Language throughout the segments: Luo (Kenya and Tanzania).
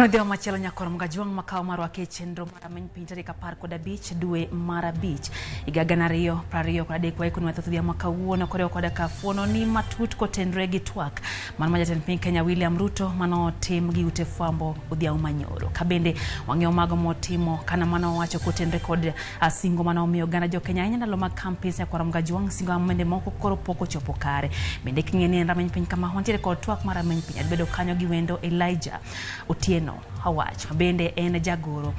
Nodhiwa machielo nyakoro Mgajwang' makawo marwa ke chenro mar rameny piny tarik 15 dwe mar 5 higa 2023. Waikoni mathoth odhiambo ma kawuono koriwo koda ka fuono ni matut kotenre gi twak man ma jatend piny Kenya William Ruto manotim gi ute fwambo odhiambo manyoro. Ka bende wang'eyo mago motimo kana mano owacho kotenre kod singo mane omiyo oganda jo Kenya ahinya ndalo mag campaigns nyakwara Mgajwang' singo amende moko koro pok ochopo kare. Bende king'e ni en rameny piny kama wantiere kod twak mar rameny piny adbedo kanyo gi wendo Elijah Otieno Awach ma bende en jagoro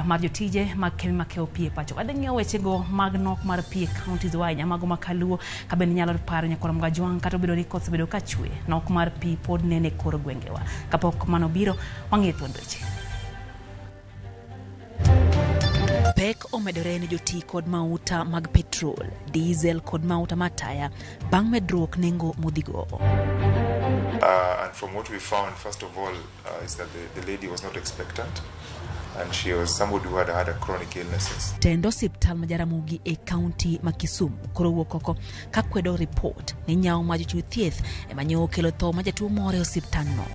mar jotije mag kembe makewo pi e pacho. Wadhi ng'iyo wechego mag nok mar pi e counties wa ahinya mago ma kaluo ka bende nyalo paro nyakwara Mgajwang' kata obedo ni koth osebedo ka chwe, nok mar pi pod nene e kor gwengewa. Kapok mano biro, wang'iyo thuond weche. Pek omedore ne joti kod mauta mag petrol, diesel kod mauta mar taya bang' medruok nengo modhigo. And from what we found, first of all, is that the lady was not expectant and she was somebody who had had a chronic illnesses. Tend osiptal ma Jaramogi e kaunti ma Kisumu koro wuok oko ka kwedo ripot ni nyawo ma jochiw thieth ema nyo okelo tho ma jatuo moro e osiptandno.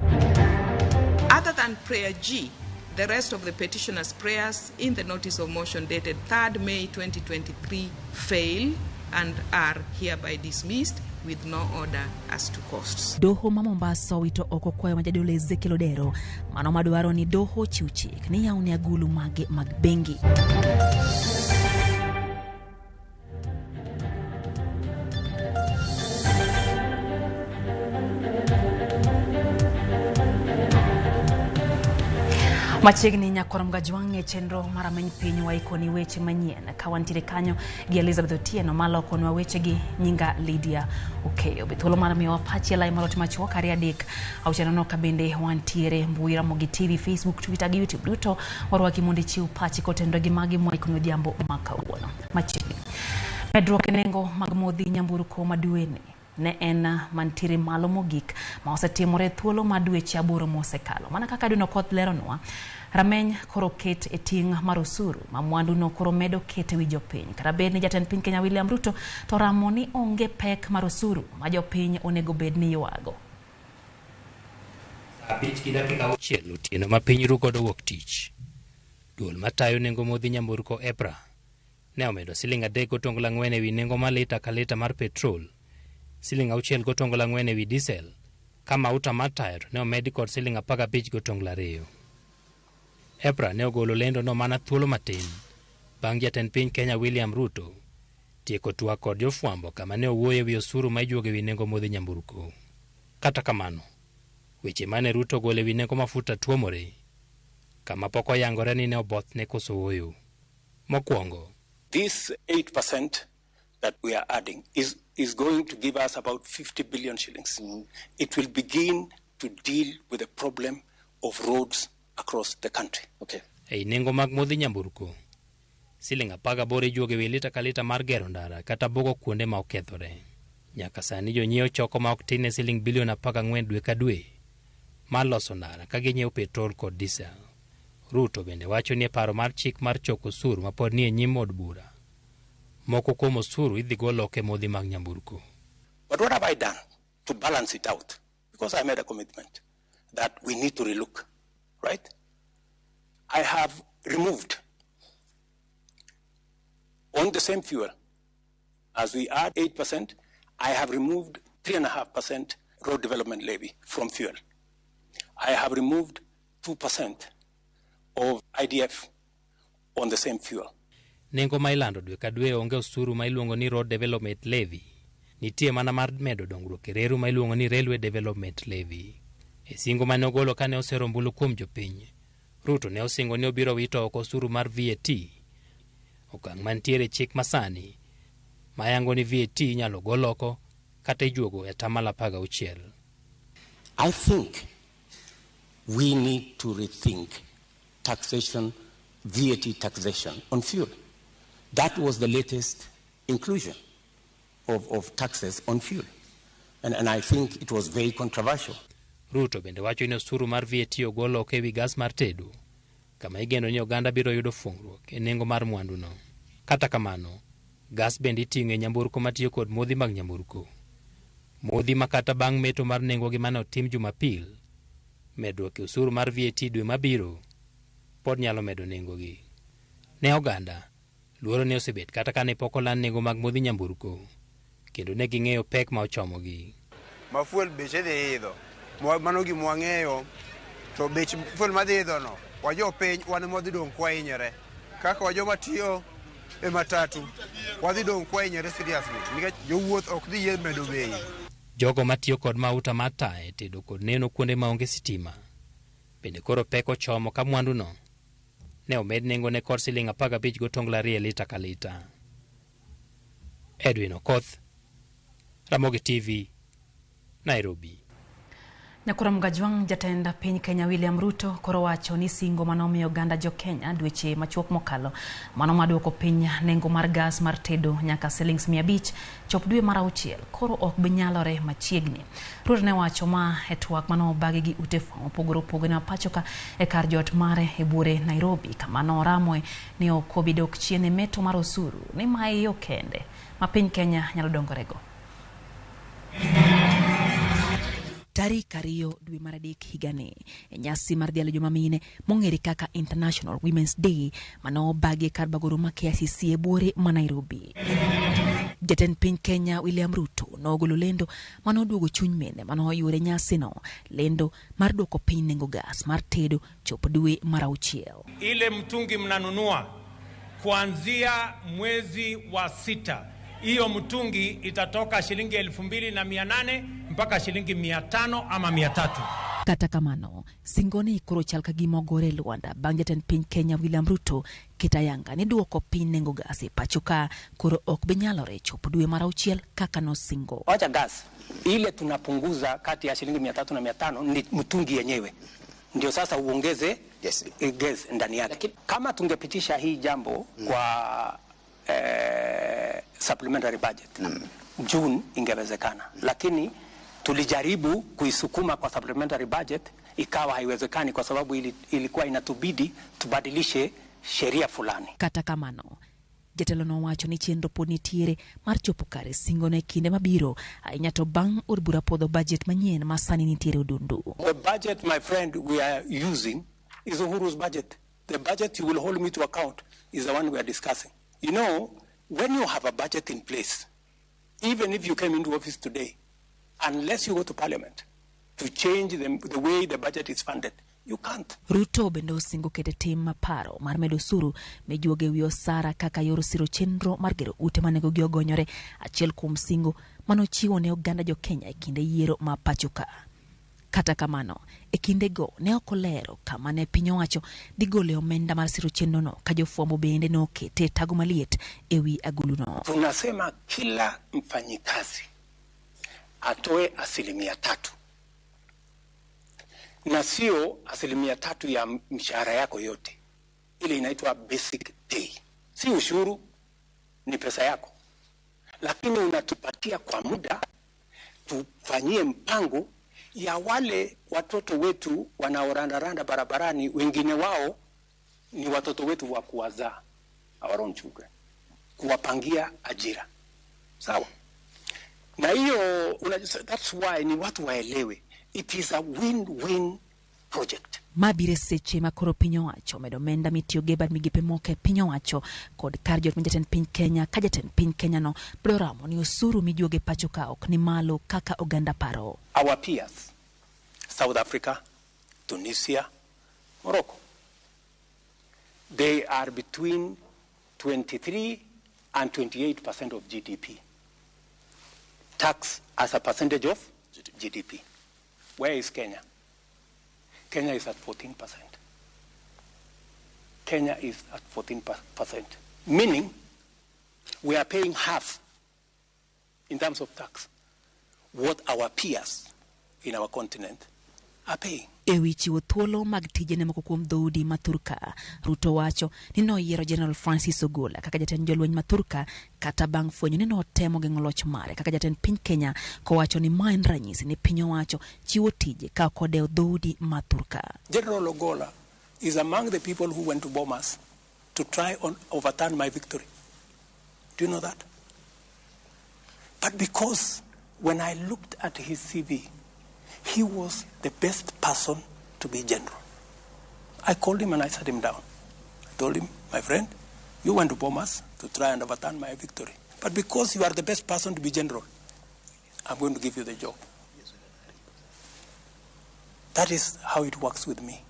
Other than prayer G, the rest of the petitioner's prayers in the notice of motion dated 3rd May 2023 fail and are hereby dismissed with no order as to costs. Doho ma Mombasa owito oko kwayo ma jadolo Ezekiel Odero mano madwaro ni doho ochiw chik ni yawne agulu mage mag bengi. Machiegni nyakwar Mgajwang' e chenro mar rameny piny waikoni weche manyien ka wantiere kanyo gi Elizabeth Otieno malokonwa wechegi nyinga Lydia Okeyo. Be thuolo mar miyowa pachi e lai mar ote machuok 2 3 6 0 ka bende wantiere mbui Ramogi TV, Facebook, Twitter gi YouTube duto warwaki mondo ichiw pachi kotenore gi magi mwaikoni odhiambo ma kawuono. Machiegni medruok e nengo mag modhi nyamburko ma dweni ne en mantiere malo mogik ma osetimore thuolo mar dweche 8 mosekalo. Mana kaka Edwin Okoth leronwa, rameny koro ket e ting' mar osuru ma mwandu no koro medo ket e wi jopiny. Kata bed ni jatend piny Kenya William Ruto to ramo ni onge pek mar osuru ma jopiny onego bed ni ywago. Saa 5:06 otieno ma piny ru godo wuok tich. Duol matayo nengo modhi nyamburko EPRA ne omedo siling 3.4 ewi nengo mar lita ka lita mar petrol, siling 6.4 ewi diesel, ka mauta mar taya to ne omedi kod siling 15.2. EPRA ne ogolo lendo no mana thuolo matin bang' jatend piny Kenya William Ruto tieko twak kod jofwambo kama ne owuoyo ewi osuru ma ijuogo ewi nengo modhi nyamburko. Kata kamano, weche mane Ruto ogolo ewi nengo mafuta tuomore, kama pok oyangore ni ne obothne koso ooyo. Mokwongo, This 8% that we are adding is going to give us about 50 billion shillings. It will begin to deal with the problem of roads across the country. Ei nengo mag modhi nyamburko, siling 18 ijuogo ewi lita ka lita mar gero ndara kata bugo kuonde ma okethore. Nyaka sani jonyiewo choko ma ok tin ne siling bilion 14 dwe ka dwe mar loso ndara ka ginyiewo petrol kod diesel. Ruto bende wacho ni e paro mar chik mar choko osuru ma pod nie nyim od bura, moko kuom osuru idhi gol oko e modhi mag nyamburko. But what have I done to balance it out? Because I made a commitment that we need to relook, right? I have removed on the same fuel, as we add 8%, I have removed 3.5% road development levy from fuel. I have removed 2% of IDF on the same fuel. Nengo ma ilando dwe ka dwe onge osuru ma iluongo ni Road Development Levy. Nitie mana mar medo dongruok e reru ma iluongo ni Railway Development Levy. E singo mane ogolo kane osero ombulu kuom jopiny, Ruto ne osingo ni obiro wito oko osuru mar VAT. Okang' mantiere e chik masani mayango ni VAT inyalo gol oko kata ijuogo e 16%. I think we need to rethink taxation, VAT taxation on fuel. That was the latest inclusion of taxes on fuel. And I think it was very controversial. Ruto bende wacho ni osuru mar VAT ogol oko ewi gas mar tedo, kama igeno ni oganda biro yudo fungruok e nengo mar mwanduno. Kata kamano, gas bende iting'o e nyamburko matiyo kod modhi mag nyamburko. Modhi ma kata bang' meto mar nengogi mane otim Jumapil, Medruok e osuru mar VAT dwe mabiro pod nyalo medo nengogi. Ne oganda, luoro ne osebet kata ka ne pok oland nengo mag modhi nyamburko, kendo ne ging'eyo pek ma ochomogi. Ma fuel beche dhi idho, mano gima wang'eyo, to bech fuel madhi idho no, wajo piny wan ema wadhi dong' kwahinyore. Kaka wajoma tiyo e matatu, wadhi dong' kwahinyore seriously, nikech jowuoth ok dhi yie medo bei. Jogo matiyo kod mauta mar taya e tedo kod neno kuonde maonge sitima, bende koro pek ochomo ka mwanduno ne omed nengone kod siling 15.2 e lita ka lita. Edwin Okoth, Ramogi TV, Nairobi. Nyakura Mgajwang' jatend piny Kenya William Ruto koro wacho ni singo manomiyo oganda jo Kenya dweche machuok mokalo mano maduoko piny nengo mar gas mar tedo nyaka silings 500 chop dwe mar auchiel koro ok bi nyalore machiegni. Ruto ne wacho ma e twak manobagi gi ute fwambo mopogore opogore ma pacho ka e kar jot mare e buore Nairobi kama noramoe ni ok obi dok chien e meto mar osuru ni ma e yo kende ma piny Kenya nyalo dongorego. Tarik 2 dwe mar 3 higani e nyasi mar dhialo joma mine mong'ere kaka International Women's Day manobagi e kar bagoro ma KICC e buore ma Nairobi. Jatend piny Kenya William Ruto nogolo lendo manoduogo chuny mine manoyuore nyasino, lendo mar duoko piny nengo gas mar tedo chop dwe mar auchiel. Ile mtungi mnanunua kuanzia mwezi wa 6, hiyo mtungi itatoka shilingi 2800 mpaka shilingi 500 ama 300. Kata kamano, singoni koro chal ka gima ogore e lwanda bang' jatend piny Kenya William Ruto keto ayanga ni duoko piny nengo gas e pacho ka koro ok bi nyalore chopo dwe mar auchiel kaka nosingo. Wacha gas ile tunapunguza kati ya shilingi 300 na 500 ni mtungi yenyewe, ndio sasa uongeze gas ndani yake. Kama tungepitisha hii jambo kwa supplementary budget June ingewezekana, lakini tulijaribu kuisukuma kwa supplementary budget ikawa haiwezekani kwa sababu ilikuwa inatubidi tubadilishe sheria fulani. Kata kamano, jatelo nowacho ni chenro pod nitiere mar chopo kare singo ne kinde mabiro ahinya to bang' od bura puodho budget manyien ma sani nitiere odundu. The budget, my friend, we are using is Uhuru's budget. The budget you will hold me to account is the one we are discussing. You know, when you have a budget in place, even if you came into office today, unless you go to parliament to change the way the budget is funded, you can't. Ruto bende osingo kete tim maparo mar medo osuru mijuogo ewi osara kaka yor siro chenro mar gero ute manego gi ogonyore, achiel kuom singo manochiwo ne oganda jo Kenya e kinde yiero ma pacho ka. Kata kamano, e kindego ne ok olero kama ne piny owacho dhi gole omenda mar siro chenrono ka jofwambo bende nokete tago maliet ewi aguluno. Tunasema kila mfanyikazi atoe 3% na sio 3% ya mshahara yako yote. Ile inaitwa basic pay. Si ushuru, ni pesa yako, lakini unatupatia kwa muda tufanyie mpango ya wale watoto wetu wanaorandaranda barabarani. Wengine wao ni watoto wetu wa kuwazaa, our own children, kuwapangia ajira. Sawa? Na hiyo, that's why ni watu waelewe, it is a win-win project. Mabiro seche ma koro piny owacho omedo omenda mitiyogo e bad migepe moko e piny owacho kod kar jot ma jatend piny Kenya ka jatend piny Kenya no biro ramo ni osuru mijuogo e pacho ka ok ni malo kaka oganda paro. Our peers, South Africa, Tunisia, Morocco, they are between 23 and 28% of GDP. Tax as a percentage of GDP. Where is Kenya? Kenya is at 14%. Kenya is at 14%, meaning we are paying half in terms of tax what our peers in our continent are paying. Ewi chiwo thuolo mag tije ne moko kuom dhoudi ma Thurka, Ruto wacho ni noyiero General Francis Ogola kaka jatend jolweny ma Thurka kata bang' fwenyo ni notemo geng'o loch mare kaka jatend piny Kenya, kowacho ni ma en ranyisi ni piny owacho chiwo tije ka ok odewo dhoudi ma Thurka. General Ogola is among the people who went to Bomas to try and overturn my victory. Do you know that? But because when I looked at his CV, he was the best person to be general. I called him and I sat him down. I told him, my friend, you went to Bomas to try and overturn my victory. But because you are the best person to be general, I'm going to give you the job. That is how it works with me.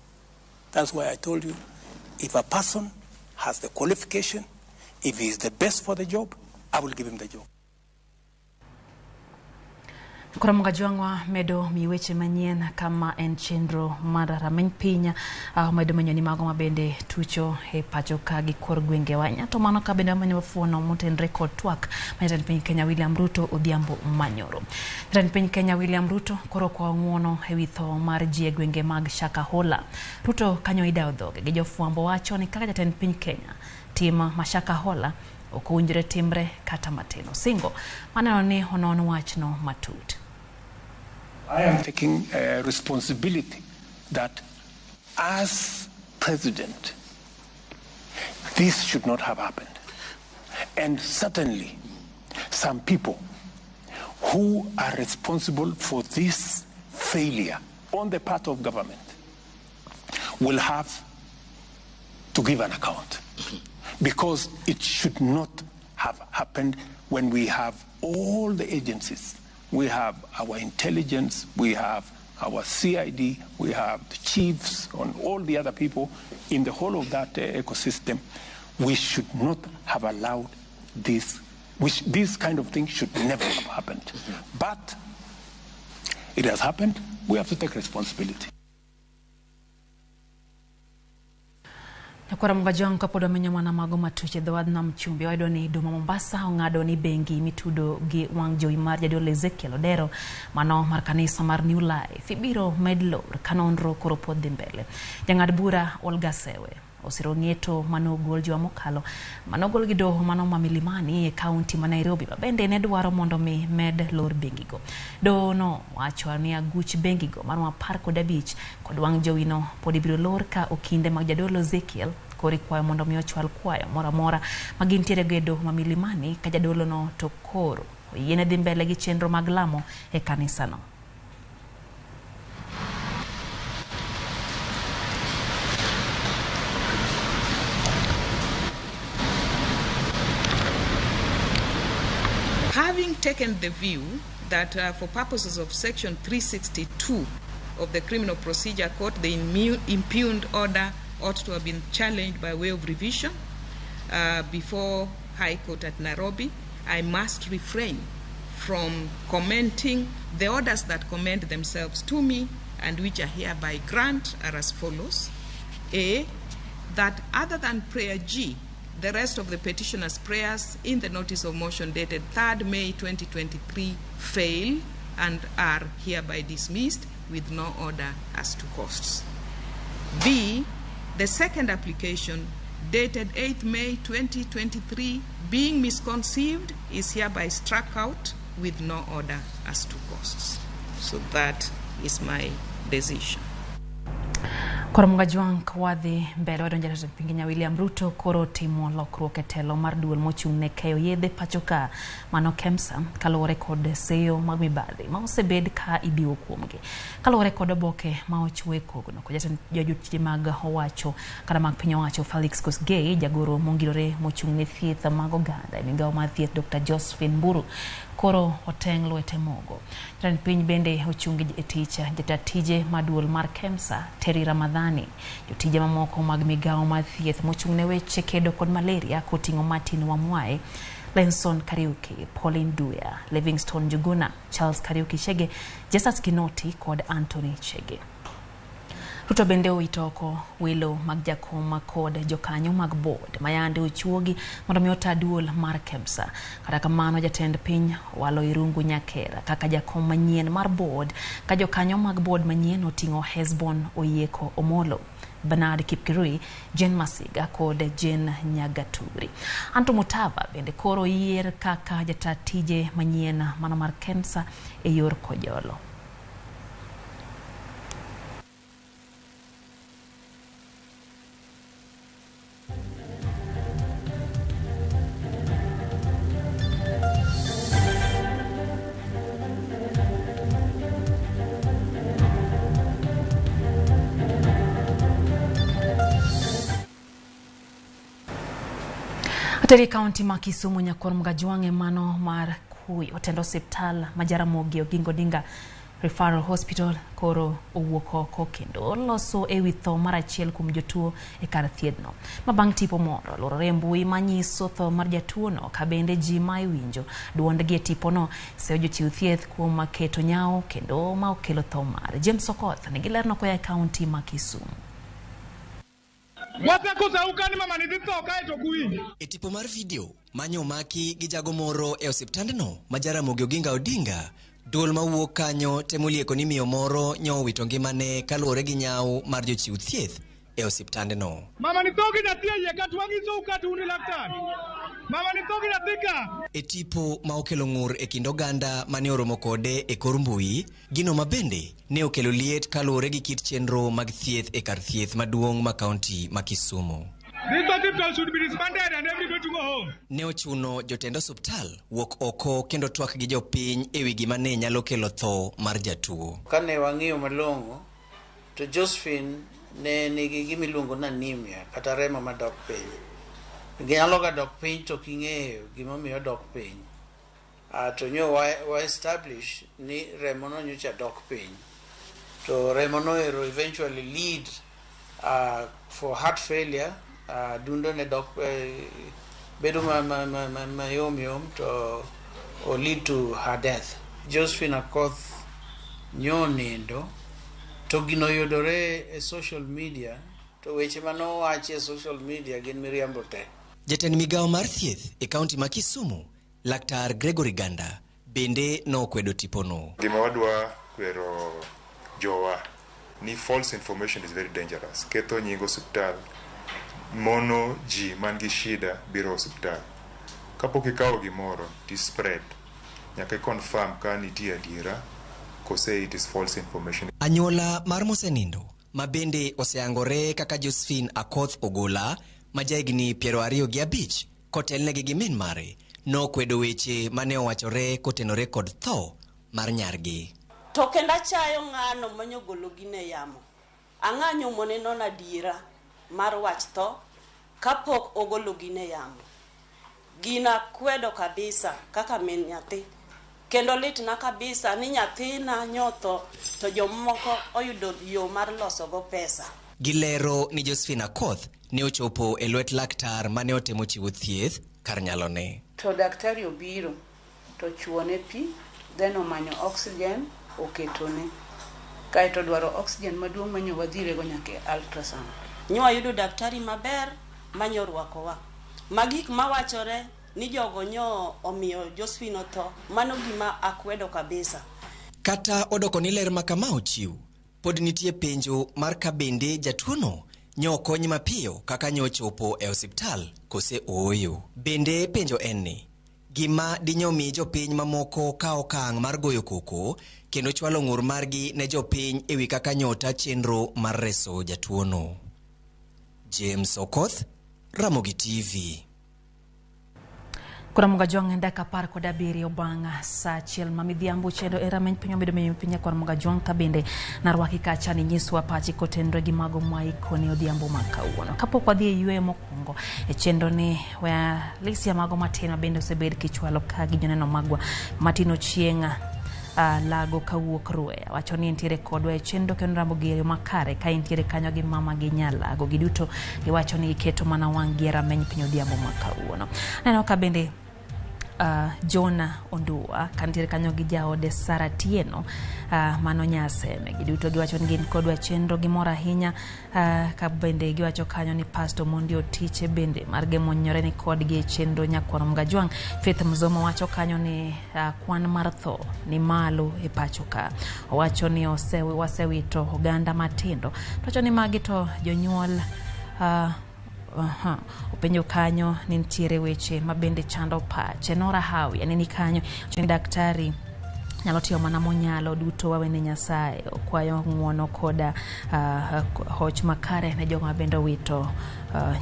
That's why I told you, if a person has the qualification, if he is the best for the job, I will give him the job. Koro Mgajwang'wa medo mi weche manyien kama en chenro mar rameny piny medo menyo ni mago mabende tucho e pacho ka gi kor gwengewa nyato mano ka bende wamenyo fuono motenre kod twak ma jatend piny Kenya William Ruto odhiambo manyoro. Jatend piny Kenya William Ruto koro kwayo ng'uono ewi tho mar ji e gwenge mag Shakahola. Ruto kanyo idayo dhoge gi jofwambo wacho ni kaka jatend piny Kenya tim ma Shakahola ok owinjore timre kata matin. Osingo maneno ni onon wachno matut. I am taking responsibility that as president, this should not have happened. And certainly, some people who are responsible for this failure on the part of government will have to give an account. Because it should not have happened when we have all the agencies. We have our intelligence, we have our CID, we have the chiefs and all the other people in the whole of that ecosystem. We should not have allowed this, which this kind of thing should never have happened. But it has happened. We have to take responsibility. Nyakora Mgajwang' kapod wamenyo mana mago matuche dho wadh nam chumbi wayudo ni Duma Mombasa ong'ado ni bengi mitudo gi wang' jowi mar jadolo Ezekiel Odero mano mar kanisa mar New Life ibiro med lor ka nonro koro pod dhi mbele. Jang'ad bura Olga Sewe osiro ng'eto manogol juma mokalo manogol gi doho mano ma Milimani e kaunti ma Nairobi ma bende ne dwaro mondo mi med lor bengigo. Doho no wacho ni aguch bengigo maromo 15 kod wang' jowino pod ibiro lor ka okinde mag jadolo Ezekiel koro ikwayo mondo mi ochwal kwayo moro amora ma gintiere go e doho ma Milimani ka jadolo no to koro oyiene dhi mbele gi chenro mag lamo e kanisano. Having taken the view that for purposes of Section 362 of the Criminal Procedure Code, the impugned order ought to have been challenged by way of revision before High Court at Nairobi, I must refrain from commenting. The orders that commend themselves to me and which are hereby grant are as follows. A, that other than prayer G, the rest of the petitioner's prayers in the notice of motion dated 3rd May 2023 fail and are hereby dismissed with no order as to costs. B, the second application dated 8th May 2023 being misconceived is hereby struck out with no order as to costs. So that is my decision. Koro Mgajwang' wadhi mbele wadonjo jatend piny Kenya William Ruto koro timo lokruok e telo mar duol mochung' ne keyo yedhe pacho ka mano KEMSA kaluwore kod seyo mag mibadhi ma osebed ka ibiwo kuomgi. Kaluwore kod oboke ma ochiw e kogno kod jatend jotije mag owacho kata mag piny owacho Felix Kosgei, jagoro mongirore mochung' ne thieth mag oganda e migawo mar thieth Dr. Josephine Mburu koro oteng' lwete mogo. Jatend piny bende ochung' e tich jata tije mar duol mar KEMSA Terry Ramadhani, jotije mamoko mag migawo mar thieth mochung' ne weche kedo kod malaria koting'o Martin Wamwae, Lenson Kariuki, Pauline Duya, Livingstone Njuguna, Charles Kariuki Chege, Jesus Kinoti kod Anthony Chege. Ruto bende owito oko welo mag jakom kod jokanyo mag board mayande ochuogi mondo mi ota duol mar KEMSA. Kata kamano jatend piny walo Irungu Nyakera kaka jakom manyien mar board ka jokanyo mag board manyien oting'o Hesbon Oyieko Omolo, Bernard Kipkirui, Jane Masiga kod Jane Nyagaturi. Anto Mutava bende koro oyier kaka jata tije manyien mano mar KEMSA e yor kojolo. Ateri kaunti ma Kisumu nyakwar Mgajwang' e mano mar kuyo otend osiptal ma Jaramogi Oginga Odinga Referral Hospital koro owuok oko kendo loso ewi tho mar achiel kuom jotuo e kar thiethno. Ma bang' tipo moro luorore e mbui manyiso tho mar jatuono ka bende ji ma iwinjo duondgi e tipono seyo jochiw thieth kuom keto nyawo kendo ma okelo tho mare. James Okoth nigi lerno koa e kaunti ma Kisumu. Wasekosau ni mama ni dhi tho kae to ok uwinj. E tipo mar video manyo omaki gi jago moro e osiptandno ma Jaramogi Oginga Odinga, duol mawuok kanyo temo lieko ni miyo moro nyo owito ngimane kaluwore gi nyawo mar jochiw thieth e osiptandno. Mama ni tho gi nyathi e iye ka to wanyisou ka to un laktar. Mama ni tho gi nyathi ka. E tipo ma okelo ng'ur e kind oganda mane oromo kode e kor mbui, gino ma bende ne okelo liet kaluwore gi kit chenro mag thieth e kar thieth maduong' ma kaunti ma Kisumu. This hospital should be disbanded and everybody to go home. Ne ochuno jotend osiptal wuok oko kendo twak gi jopiny ewi gima ne nyalo kelo tho mar jatuo. Kane wang'iyo malong'o to Josephine ne nigi gima iluongo ni anemia kata remo madok piny. Nyalo ga dok piny to ok ing'eyo gimomiyo odok piny. To nyo wa establish ni remo no nyocha dok piny. To remo no ero eventually lead for heart failure, dundo ne dok bedo ma mayom yom to o lead to her death. Josephine Akoth nyo nindo to gino yudore e social media to weche manowachi e social media gin miriambo te. Jatend migawo mar thieth e kaunti ma Kisumu, Laktar Gregory Ganda, bende nokwedo tipono. Gima wadwa kwero jowa ni false information is very dangerous. Ketho nying osiptal mono ji man gi shida biro osiptal. Kapok ikawo gimoro ti spread nyaka i confirm ka nitie adiera kose it is false information. Anyuola mar mosenindo ma bende oseyangore kaka Josephine Akoth Ogola ma jahigni 25 kotelnegi gi min mare nokwedo weche mane owachore kotenore kod tho mar nyargi. To kendo achayo ng'ano manyogolo gino e yamo. Ang'anyo moneno adiera mar wach tho kapok ogolo gino e yamo. Gino akwedo kabisa kaka min nyathi. Kendo litna kabisa ni nyathina nyotho to jomoko oyudo yo mar losogo pesa. Gilero ni Josephine Akoth ne ochopo e lwet laktar mane otemo chiwo thieth kar nyalone. To daktari obiro to chuone pi then omanyo oxygen oketone kaeto dwaro oxygen maduong' manyo wadhirego nyaka e ultrasound. Nywayudo daktari maber manyorwakowa. Ma gik mawachore ni jogo nyo omiyo Josephine otho, mano gima akwedo kabisa. Kata odoko ni ler ma kama ochiw, pod nitie penjo mar ka bende jatuono nyo okony mapiyo kaka nyo ochopo e osiptal kose ooyo. Bende penjo en ni, gima dinyomi jopiny mamoko ka okang' mar goyo koko kendo chwalo ng'ur margi ne jopiny ewi kaka nyota chenro mar reso jatuono. James Okoth, Ramogi TV. Koro Jwang' dakika 17 bang' sa 1 ma midhiambo chenro e rameny piny obedo menyo piny kor Jwang' ka bende narwaki kacha ni nyiswa pachi kotenore gi mago mwaikoni odhiambo ma kawuono. Kapok wadhi e yweyo mokwongo e chenro ni weya lisia mago matin ma bende osebed kichwalo ka gi joneno magwa Martin Ochieng' lago kawuok Rueya wacho ni entiere kodwa e chenro kendo Ramogi e yo makare ka entiere kanyo gi mama gi nyalago giduto giwacho ni giketo mana wang' gi e rameny piny odhiambo ma kawuono. Aneno ka bende Jona Ondua kantiere kanyo gi jaode Sara Tieno mano Nyaseme giduto giwacho ni gin kodwa chenro gimor ahinya ka bende giwacho kanyo ni Pastor Mondi Otiche bende marge monyore ni kodgi e chenro nyakwar Mgajwang' Faith Mzomo wacho kanyo ni kwan mar tho ni malo e pacho ka owacho ni wasewito oganda matindo to wacho ni magi to jonyuol Openjo kanyo ni nitiere weche ma bende chando pache. Nora Hawi aneni kanyo wacho ni daktari nyalo timo mana monyalo duto wawene Nyasaye okwayo ng'uono koda hoch makare ne jogo ma bende owito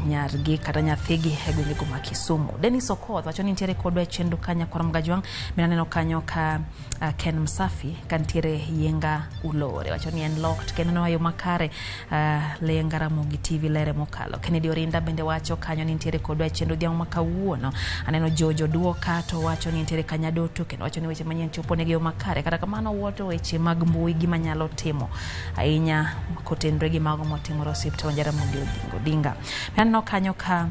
Nyargi kata nyathigi e gwengego ma Kisumu. Dennis Okoth wacho ni nitiere kodwa e chenro ka nyakwar Mgajwang', bende aneno kanyo ka Ken Msafi ka nitiere Yienga Ulore wacho ni en locked kendo neno yo makare Lenga Ramogi TV lere mokalo. Kennedy Orinda bende wacho kanyo ni nitiere kodwa e chenro odhiambo ma kawuono. Aneno Jojo Duoka to wacho ni nitiere Kanyadoto kendo wacho ni weche manyien chopo negi yo makare. Kata kamano wuoto weche mag mbui gima nyalo timo ahinya kotenore gi mago motimore osiptal Jaramogi Oginga Odinga. Aneno kanyo ka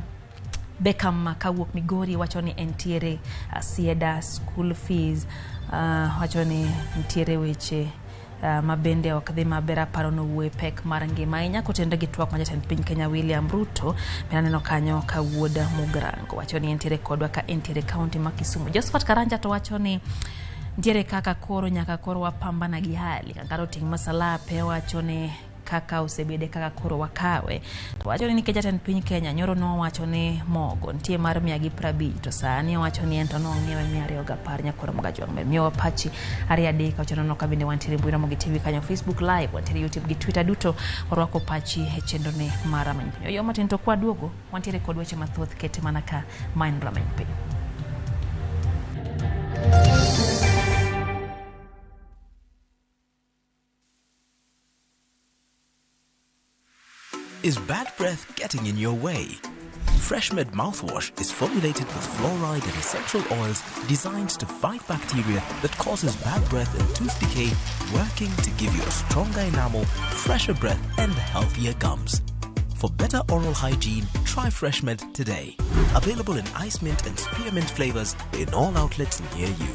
Beckham kawuok Migori wacho ni entiere Sieda school fees, wacho ni nitiere weche ma bende ok dhi maber. Aparo nowuoye pek mar ngima ahinya kotenore gi twak ma jatend piny Kenya William Ruto. Bende aneno kanyo ka wuod Mugrango wacho ni entiere kodwa ka entiere kaunti ma Kisumu. Josephat Karanja to wacho ni nitiere kaka koro nyaka koro wapambana gi hali. Kankaro ting' Masalape wacho ni kaka osebede kaka koro wakawe. To wacho ni nikech jatend piny Kenya nyoro nowacho ni mogo nitie mar 150 to sani owacho ni en to nong'iewe 210 nyakwar Mgajwang'. Miyowa pachi 2 3 wacho nono ka bende wantiere mbui Ramogi TV kanyo, Facebook live, wantiere YouTube gi Twitter duto warwako pachi e chenro ni mar Rameny Piny. Oyo matin to kwaduogo wantiere kod weche mathoth kete mana ka ma en Rameny Piny. Is bad breath getting in your way? FreshMed mouthwash is formulated with fluoride and essential oils designed to fight bacteria that causes bad breath and tooth decay, working to give you a stronger enamel, fresher breath, and healthier gums. For better oral hygiene, try FreshMed today. Available in ice mint and spearmint flavors in all outlets near you.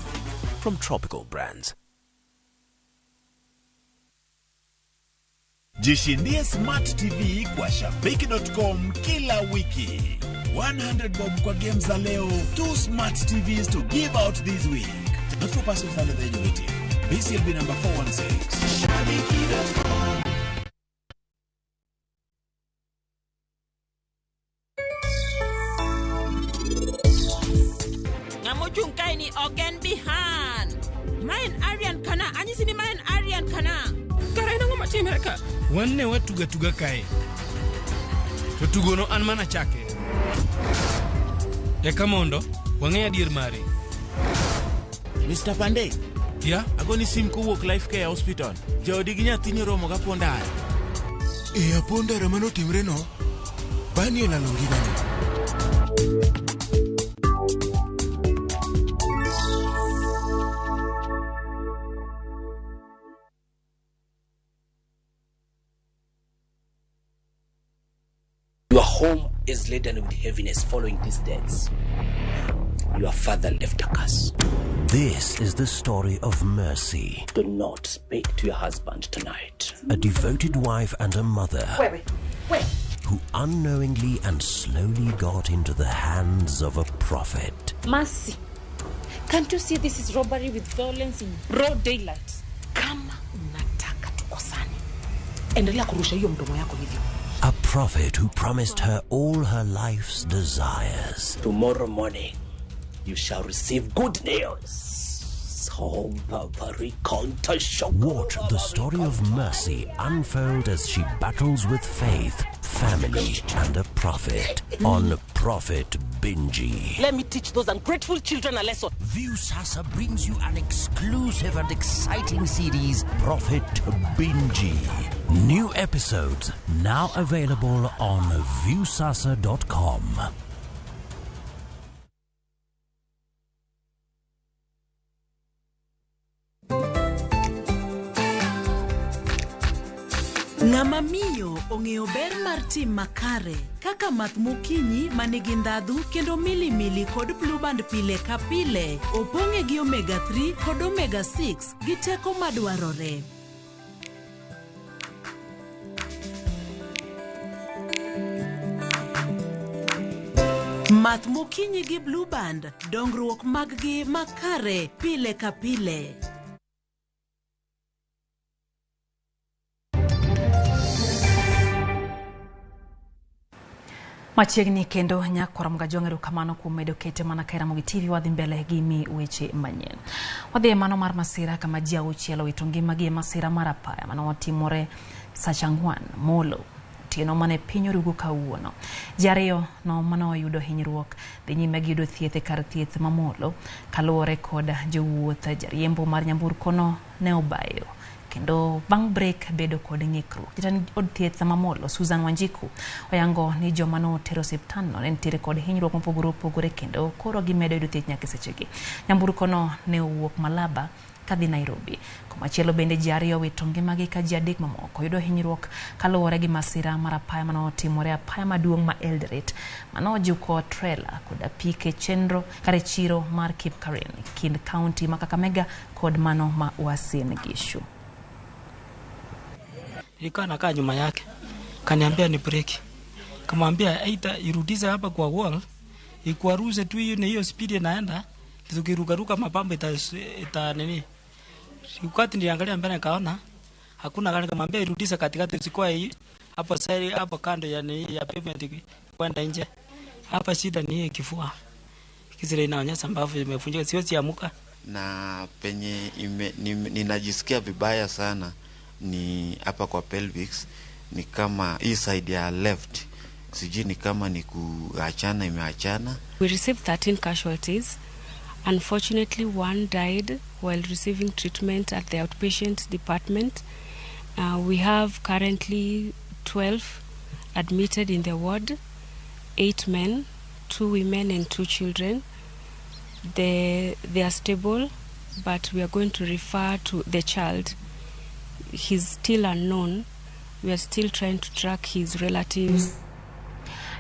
From Tropical Brands. Jishindie Smart TV kwa Shabiki.com kila wiki. 100 bob kwa games za leo, 2 Smart TVs to give out this week. Not for persons under the age of 18. BCLB number 416. Shabiki.com. Ng'ama ochung' kae ni ok en Bihan. Ma en Aryan Kana, anyisi ni ma en Aryan Kana. Kara en ang'o matimore ka? Wan ne watuga tuga kae. To tugono an mana chake. Eka mondo wang'e adier mare. Mr. Pandey. Yeah? Agoni sim kowuok Life Care Hospital. Jaodi gi nyathini oromo ga apo ndara. E apo ndara manotimre no, Bani olalo ngimane. Your home is laden with heaviness following these deaths. Your father left a curse. This is the story of Mercy. Do not speak to your husband tonight. A devoted wife and a mother. Wait, wait. Who unknowingly and slowly got into the hands of a prophet. Mercy, can't you see this is robbery with violence in broad daylight? Kama unataka tukosane, endelea kurusha hiyo mdomo yako hivyo. A prophet who promised her all her life's desires. Tomorrow morning, you shall receive good news. Watch the story of Mercy unfold as she battles with faith, family, and a prophet on Prophet Binji. Let me teach those ungrateful children a lesson. Viusasa brings you an exclusive and exciting series, Prophet Binji. New episodes now available on Viusasa.com. Ng'ama miyo ong'eyo ber mar tim makare kaka math mokinyi manigi ndhadhu kendo milimili kod blueband pile ka pile opong'e gi omega 3 kod omega 6 gi teko madwarore. Math mokinyi gi blueband, dongruok mag gi makare pile ka pile. Machiegni kendo nyakwar Mgajwang', erokamano kuom medo kete mana ka Ramogi TV. Wadhi mbele gi mi weche manyien. Wadhi e mano mar masira kama ji 6 owito ngimagi e masira mar apaya mano otimore saa 4 Molo Otieno mane piny orugo kawuono. Ji ariyo no mane oyudo hinyruok dhi nyime gi yudo thieth e kar thieth ma Molo. Kaluwore kod jowuoth, jariembo mar nyamburko no ne obayo kendo bang' brek bedo kod ng'ikruok. Jatend od thieth ma Molo, Susan Wanjiku, oyango ni joma notero osiptandno ne nitiere kod hinyruok mopogore opogore kendo koro gimedo yudo thieth nyaka e sechegi. Nyamburko no ne owuok Malaba kadhi Nairobi. Komachielo bende ji ariyo owito ngimagi ka ji adek mamoko yudo hinyruok kaluwore gi masira mar apaya mane otimore apaya maduong' ma Eldoret mane ojuko trela kod apike chenro kar chiro mar Kipkaren kind kaunti ma Kakamega kod mano ma Uasin Gishu. Nilikuwa nakaa nyuma yake, kaniambia ni breki, kamwambia aita irudize hapa kwa wall, ikwaruse tu hiyo na hiyo speed inaenda, tukirukaruka mapambo ita nini. Wakati niliangalia mbele nikaona hakuna gari, kamwambia irudize katikati, usikuwa hii hapo side hapo kando ya nini ya pavement kwenda nje. Hapa shida ni hii kifua, kizile inaonyesha mbavu imevunjika, siwezi amuka. Na penye ninajisikia vibaya sana ni hapa kwa pelvics, ni kama hii side ya left, sijui ni kama ni kuachana, imeachana. We received 13 casualties. Unfortunately, one died while receiving treatment at the outpatient department. We have currently 12 admitted in the ward, 8 men, 2 women and 2 children. They are stable, but we are going to refer to the child. He's still unknown. We are still trying to track his relatives.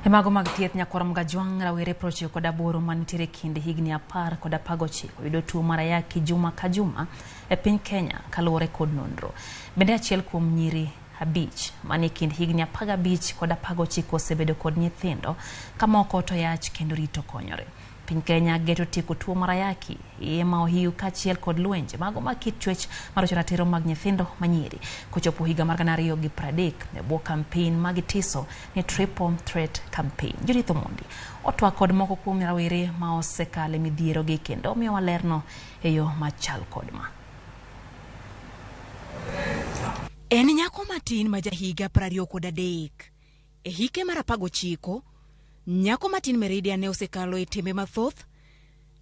E mago mag thieth nyakwar Mgajwang' rawere 98 manitiere kind higni 10 kod 19 yudo tuo mar ayaki juma ka juma e piny Kenya kaluwore kod nonro. Bende achiel kuom nyiri 5 manie kind higni 15 kod 19 osebedo kod nyithindo ka moko to yach kendo rito konyore. Piny Kenya geto tieko tuo mar ayaki, iye ma ohiu kaachiel kod lwenje mago ma kit chwech marocho ratiro mag nyithindo manyiri kochopo higa mar 2030 e bwo campaign magitiso ni Triple Threat Campaign. Judith Omondi otwak kod moko kuom rawere ma osekale midhiero gi kendo omiyowa lerno e yo machal kod ma. En nyako matin ma jahiga 23. E hike mar 19, nyako matin Meridian ne osekalo e tembe mathoth,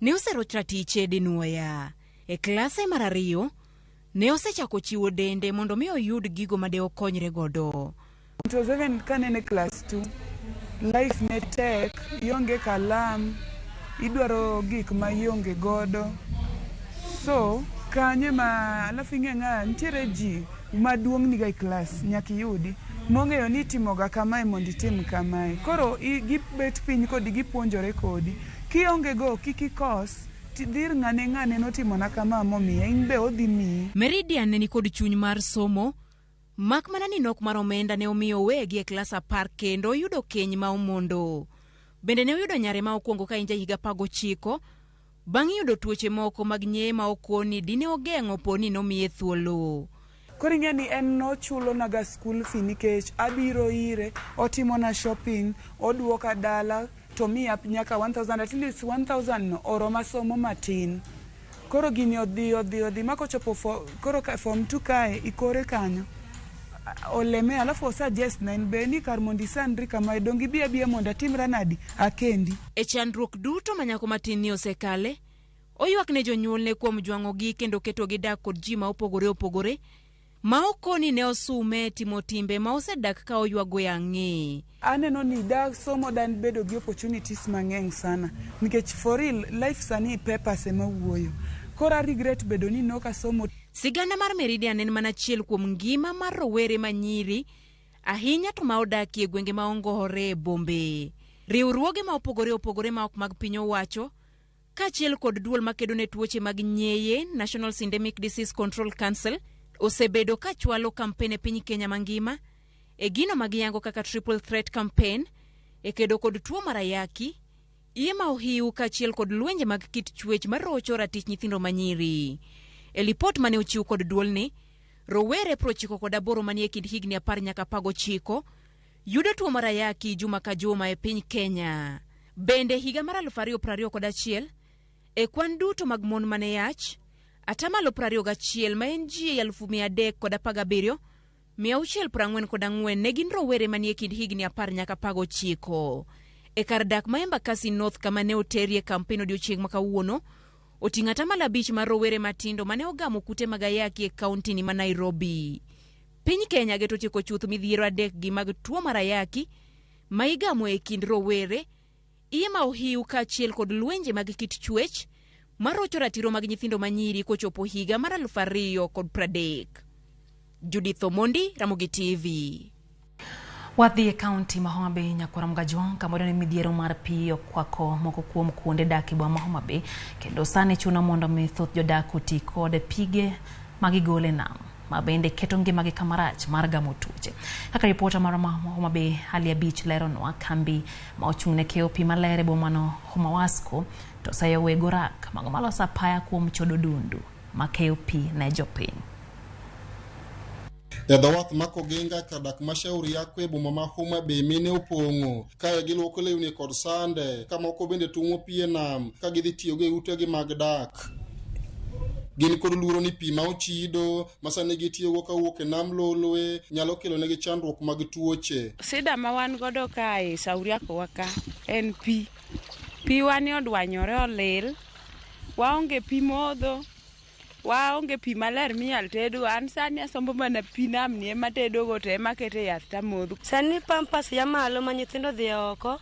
ne oseroch ratiche dinuoya. E klase mar 2, ne osechako chiwo dende mondo mi oyud gigo ma de okonyre godo. It was even kanene class 2. Life ne tek, ionge kalam, idwaro gik ma ionge godo. So, kanye ma alafu ing'e ng'a nitiere ji maduong' niga e klas nyaka iyudi mong'eyo ni itimoga kamae mondo itim kamae. Koro gibet piny kodi gipuonjore kodi. Kionge go kik ikos, tidhir ng'ane ng'ane notimona kama momiya, in be odhi miyi. Meridian ne nikod chuny mar somo, mak mana ni nok mar omenda ne omiyo owegi e klas 10 kendo oyudo keny ma omondo. Bende ne oyudo nyare ma okwongo ka en jahiga 19, bang' yudo tuoche moko mag nyeye ma okoni dine ogeng'o po ni nomiye thuolo. Koro ing'e ni en nochulo naga school fee nikech abiro ire, otimona shopping, oduoka dala, to miya nyaka 1000, at least 1000 no oroma somo matin. Koro gini odhi odhi odhi ma kochopo koro form 2 kae ikore kanyo. Oleme alafu osuggest na en be ni kar mondo isandri kamae donge ibi abiya mondo atimra nadi akendi. E chandruok duto ma nyako matin ni osekale, oywak ne jonyuolne kuom jwang'ogi kendo ketogi dak kod ji ma opogore opogore ma okoni ne osume timo timbe ma osedak ka oywago e ang'e. Aneno ni dak somo dan bedo gi opportunities mang'eny sana nikech for real life sani papers ema wuoyo. Koro a regret bedo ni nok asomo. Sigana mar Meridian en mana achiel kuom ngima mar rowere manyiri, ahinya to ma odakie e gwenge ma ongore e bombe. Riwruoge ma opogore opogore ma ok mag piny owacho, kaachiel kod duol makedo ne tuoche mag nyeye National Syndemic Disease Control Council, osebedo ka chwalo kampen e piny Kenya mangima e gino magiyango kaka Triple Threat Campaign e kedo kod tuo mar ayaki, iye ma ohiu kaachiel kod lwenje mag kit chwech marocho ratich nyithindo manyiri. E lipot mane ochiw kod duolni, rowere 98 manie kind higni 10 nyaka 19 yudo tuo mar ayaki juma ka juma e piny Kenya. Bende higa mar 2021, e kwan duto mag mon mane yach, 21% ma en ji 317,000 644 ne gin rowere manie kind higni 10 nyaka 19. E kar dak ma Embakasi North kama ne oterie kampen odiochieng' ma kawuono, oting'o atamalo 5 mar rowere matindo mane ogamo kute mag ayaki e kauntini ma Nairobi. Piny Kenya geto tieko chuth midhiero 3 gi mag tuo mar ayaki ma igamo e kind rowere, iye ma ohiu kaachiel kod lwenje mag kit chwech marocho ratiro mag nyithindo manyiri kochopo higa mar 2030. Judith Omondi, Ramogi TV. Wadhi e kaunti ma Homa Bay nyakwar Mgajwang' kama ni midhiero mar pi okwako moko kuom kuonde dak e boma ma Homa Bay kendo sani chuno mondo mi thoth jodak oti kod pige ma gigolo e nam ma bende keto ngimagi kamarach mar gamo tuoche. Kaka ripota mar Homa Bay Ali Abich leronwa, kambi ma ochung' ne keyo pi maler e bomano Homa Wasco to oseyo weg orak mago maloso apaya kuom chodo dundu ma keyo pi ne jopiny. E dho wath ma Koginga kar dak ma Shauri Yako e boma ma Homa Bay mine opong'o kae giluoko lewni kod sande ka moko bende tuomo pi e nam ka gidhi tiyogo e utegi mag dak. Gin kod luoro ni pi ma ochido ma sani gitiyogo kawuok e nam Lolwe nyalo kelo negi chandruok mag tuoche. Sida ma wan godo kae Shauri Yako wa ka en pi. Pi wa ni odwanyore olil, waonge pi modho, waonge pi maler minyal tedogo. An sani asombo mana pi nam ni ema tedogo to ema akete yath tamodho. Sani pampas ya malo ma nyithindo dhi oko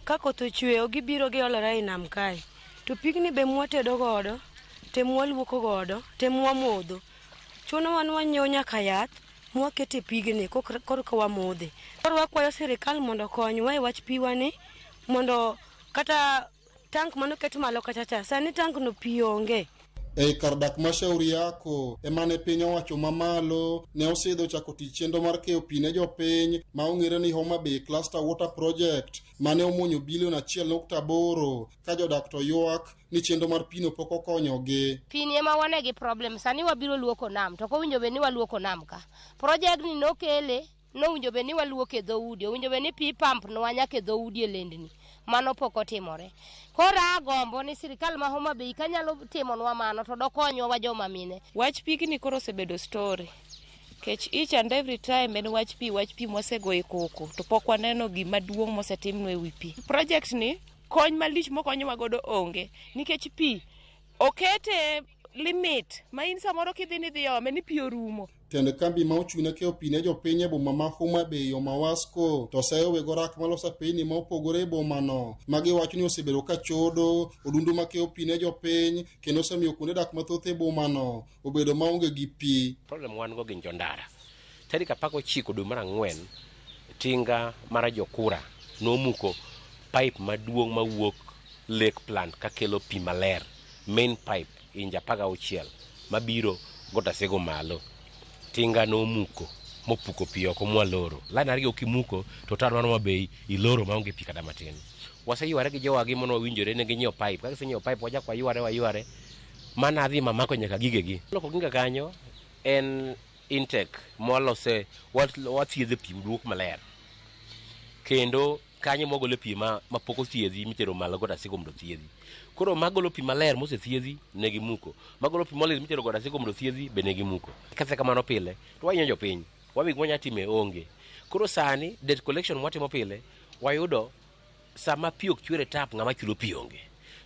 ka koth ochwe gibiro giolore ei nam kae. To pigni be mwatedo godo, to mwaluoko godo, to mwamodho. Chunowa ni wanyiewo nyaka yath mwakete pigni korka wamodhe. Koro wakwayo sirikal mondo okonywa e wach piwa ni mondo kata tank manoket malo kacha cha sani tank no pi onge. Ei kar dak ma Shauri Yako ema ne piny owacho mamalo ne osidho chako tich chenro mar keyo pi ne jopiny ma ong'ere ni Homa Bay Cluster Water Project mane omuonyo bilion 1.8 ka jodak to ywak ni chenro mar pino pok okonyogi. Pi ni ema wane gi problem sani wabiro luoko nam to ok owinjo bed ni waluoko nam ka. Project ni nokele nowinjo bed ni waluoko e dhoudi, owinjo bed ni pi pump nwa nyaka e dhoudi e lendni. Mano pok otimore. Koro agombo ni sirikal ma Homa Bay kanyalo timonwa mano to dokonywa wa joma mine. Wach pigni koro osebedo story. Kech each and every time en wach pi mwasegoye koko to pok waneno gima duong' mosetimnwa e wi pi. Project ni kony malich mokonyowa godo onge nikech pi okete limit ma in samoro kidhi ni idhi ome ni pi orumo. Tend kambi ma ochung' ne keyo pi ne jopiny e boma ma Homa Bay Omawasco to oseyo weg orak maloso apeyni ma opogore e bomano ma giwacho ni osebedo ka chodo odundu makeyo pi ne jopiny kendo osemiyo kuonde dak mathoth e bomano obedo maonge gi pi. Problem wan go gin jondara. Tarik 19 dwe mar 4 tinga mar jokura nomuko pipe maduong' mawuok Lake Plant kakelo pi maler, main pipe inch 16 mabiro Gotasego malo. Tinga nomuko mopuko pi oko mwaloro. Line ariyo kimuko to town mar Homa Bay iloro maonge pi kata matin. Waseyware gi jowagi mondo wawinjore ne ginyiewo pipe. Ka gisenyiewo pipe wachako wayware mana adhi mamako nyaka gigegi. Loko Oginga kanyo en intake mwalose wathiedhe pi duok maler. Kendo kanyo mwagolo pi ma pok othiedhi mitero malo Gotasego mondo othiedhi. Koro magolo pi maler mosethiedhi ne gimuko. Magolo pi molil mitero Gotasego mondo othiedhi be ne gimuko. Kase kamano pile to wahinyo jopiny. Wami gima wanya time onge. Koro sani debt collection mwatimo pile wayudo sama pi ok chwer e tap ng'ama chulo pi onge.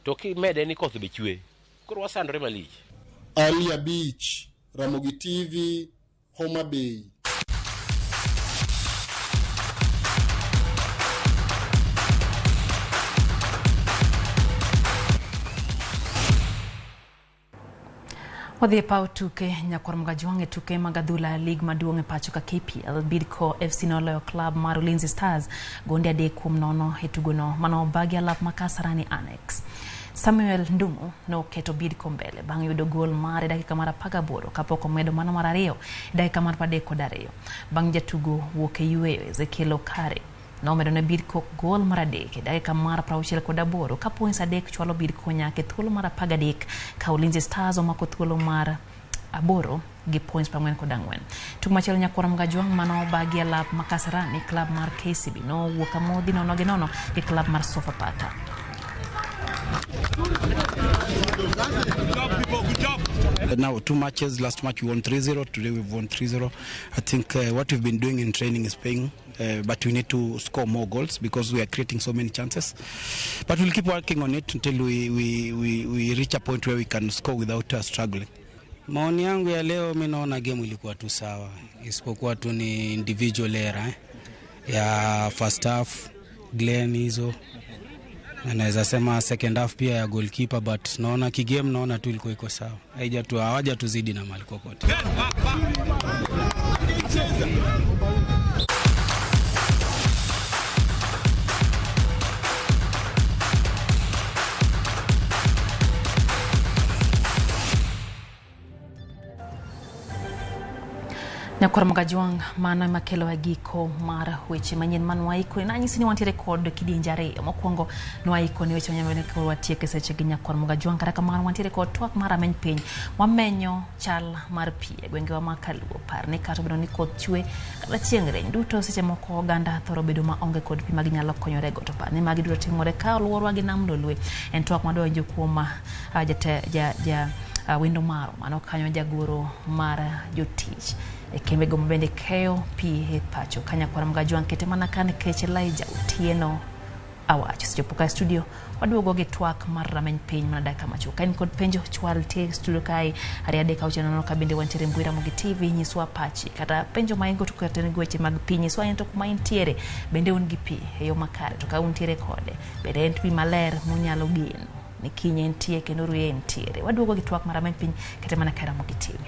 To kimede ni koth be chwe. Koro wasandore malich. Ali Abich, Ramogi TV, Homa Bay. Wadhi e paw tuke nyakwar Mgajwang' e tuke mag adhula lig maduong' e pacho ka KPL. Bidco FC noloyo klab mar Ulinzi Stars gonde 3-0 e tugono mano obagi alap ma Kasarani Annex. Samuel Ndung'u noketo Bidco mbele bang' yudo gol mare dakika mar 18 kapok omedo mano mar 2 dakika mar 32. Bang' jatugo wuok e yweyo Ezekiel Okare nomedo ne Bidco gol mar 3 e dakika mar 68 ka points 3 chwalo Bidco nyaka e thuolo mar 13 ka Ulinzi Stars omako thuolo mar 8 gi points 44. Tugo machielo nyakwar Mgajwang' mano obagi alap ma Kasarani, klab mar KCB nowuok amodhi 0-0 gi klab mar Sofapaka. Now 2 matches. Last match we won 3-0. Today we've won 3-0. I think what we've been doing in training is paying, but we need to score more goals because we are creating so many chances. But we'll keep working on it until we reach a point where we can score without struggling. Maoni yangu ya leo, mi naona game ilikuwa tu sawa, isipokuwa tu ni individual error ya first half Glenn hizo, na naweza sema second half pia ya goalkeeper, but naona kigame naona tu ilikuwa iko sawa, hawajatuzidi na mali kokote. Nyakwar Mogajwang' mano ema kelo e giko mar weche manyien man waiko nanyisi ni wantiere kod kidienje ariyo. Mokwongo nwaiko ni weche manyien mane watieko e seche gi Nyakwar Mogajwang', kata kamano wantiere kod twak mar rameny piny. Wamenyo chal mar pi e gwengewa ma Kaluo. Par ni kata obedo ni koth chwe kata chieng' rieny duto, seche moko oganda thoro bedo maonge kod pi ma ginyalo konyorego, to par ni magi duto timore ka oluorwa gi nam Lolwe. En twak madwa winjo kuom wendo maro mano kanyo jagoro mar jotich e kembego mabende keyo pi e pacho. Ka Nyakwar Mogajwang' kete mana ka nikech Elijah Otieno awacho. Sechopo ka studio waduogo gi twak mar rameny piny mana dakika machuok. Ka in kod penjo chwal tie studio kae 2 3 6 4 ka bende wantiere mbui Ramogi TV, nyiswa pachi kata penjo ma in go to kotenore gi weche mag pi, nyiswa in to kuma intiere bende un gi pi e yo makare, to ka untiere kode bende en pi maler munyalo geno ni kiny entie kendo ruye entiere. Waduogo gi twak mar rameny piny kete mana ka Ramogi TV.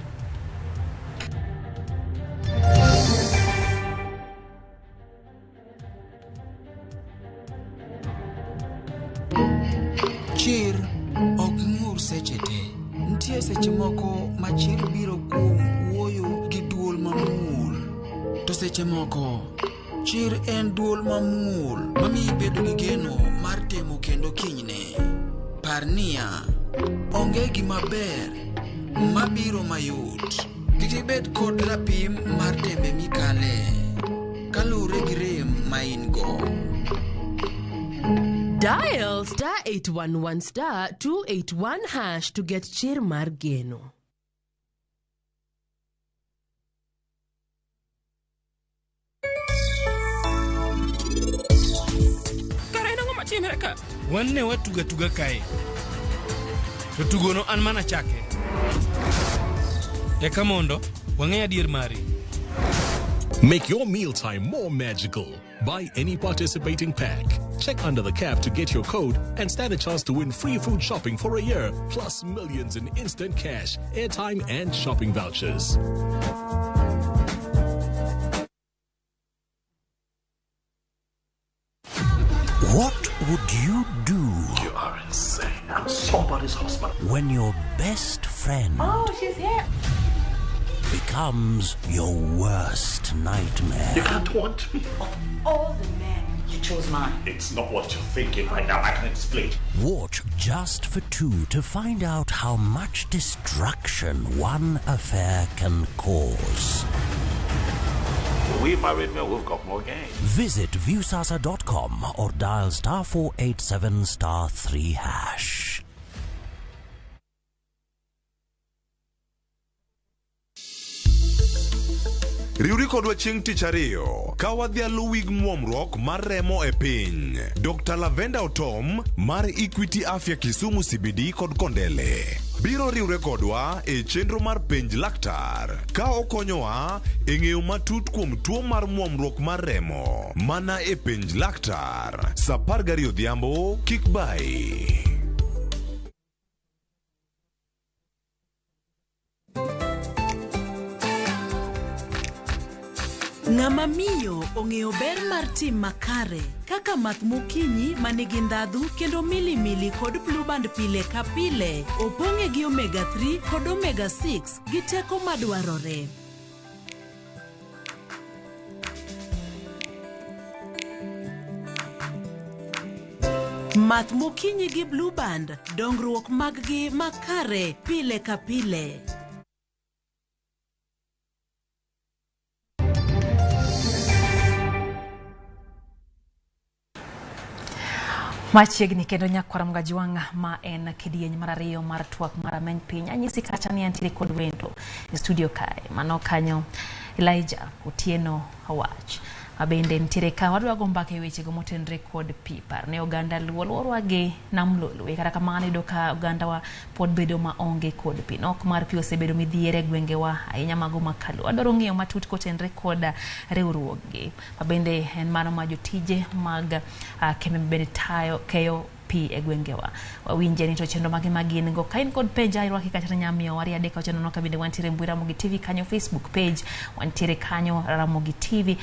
Chir ok ng'ur seche te. Nitie seche moko ma chir biro kuom wuoyo gi duol mamuol. To seche moko, chir en duol mamuol mamiyi bedo gi geno mar temo kendo kinyne. Par niya, onge gima ber mabiro mayot. Kik ibed kod rapim mar tembe mikale, kaluwore gi rem ma in go. Dial star 811 star 281 hash to get chir mar geno. Kare en ang'o matimore ka? Wan ne watuga tuga kae. To tugono an mana chake. Eka mondo wang'e adier mari. Make your mealtime more magical. Buy any participating pack. Check under the cap to get your code and stand a chance to win free food shopping for a year, plus millions in instant cash, airtime, and shopping vouchers. What would you do? You are insane. I'm somebody's husband. When your best friend... Oh, she's here. Becomes your worst nightmare. You can't want me. Of all the men, you chose mine. It's not what you're thinking right now. I can explain. Watch Just for Two to find out how much destruction one affair can cause. We married men, we've got more game. Visit viewsasa.com or dial star 487 star 3 hash. Riwri kodwa chieng' tich ariyo ka wadhialo wig muomruok mar remo e piny. Dr. Lavenda Otom mar Equity Afya Kisumu CBD kod Kondele biro riwre kodwa e chenro mar penj laktar ka okonyowa e ng'eyo matut kuom tuo mar muomruok mar remo mana e penj laktar saa 12 odhiambo. Kik bai. Ng'ama miyo ong'eyo ber mar tim makare kaka math mokinyi manigi ndhadhu kendo milimili kod Blue Band pile ka pile, opong'e gi omega 3 kod omega 6 gi teko madwarore. Math mokinyi gi Blue Band, dongruok mag-gi makare pile ka pile. Machiegni kendo nyakwar Mgajwang' ma en kidieny mar ariyo mar twak mar Ameny Piny. Anyisi kacha ni antiere kod wendo e studio kae. Mano kanyo Elijah Otieno Awach. Ma bende nitiere ka wadwa go mbaka e wechego motenre kod pi. Par ne oganda Luo luorwa gi Nam Lolwe. Kata kamano iyudo ka ogandawa pod bedo maonge kod pi. Nok mar pi osebedo midhiero e gwengewa ahinya mago makaluo. Adwaro ng'eyo matut kotenre kod riwruoggi. Ma bende en mano ma jotije mag kembe bende tayo keyo pi e gwengewa. Wawinje ni to chenro mage ma gin go. Ka in kod penjo irwaki kata nyamiyo wari adek ocho nono ka bende wantiere mbui Ramogi TV kanyo Facebook page wantiere kanyo Ramogi TV.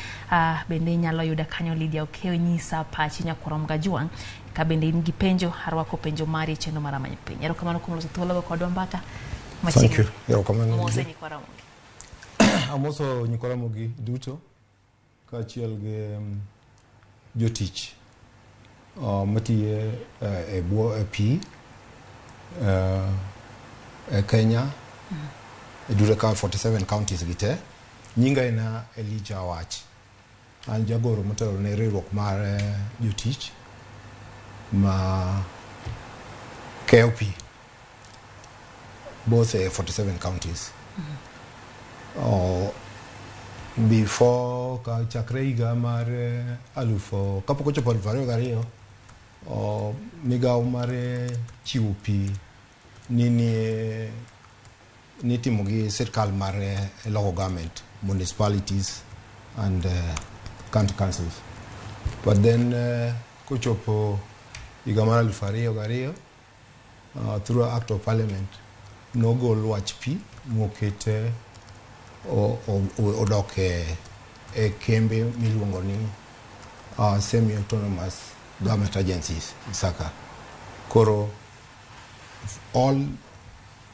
Bende inyalo yuda kanyo Lydia Okeyo nyisa pachi nyakwar Mgajwang'. Ka bende in gi penjo arwako penjo mari e chenro mar Amany Piny. Erokamano kuom loso thuolo go kodwa mbaka. Thank you. Erokamano. Mose nyikwa Ramogi. Amoso nyikwa Ramogi duto kaachiel gi jotich matiyo e bwo e pi e Kenya e duto ka 47 counties gi te. Nyinga en Elijah Awach. An jagoro motelo ne riwruok mar jotich ma keyo pi both 47 counties. Before ka chakre higa mar alufu kapok ochopo 2002 migawo mar chiwo pi nitimo gi sirkal mar local government, municipalities and county councils. But then kochopo higa mar 2002 through act of parliament nogol wach pi mokete odok e kembe miluongo ni semi-autonomous government agencies, SACA. Koro all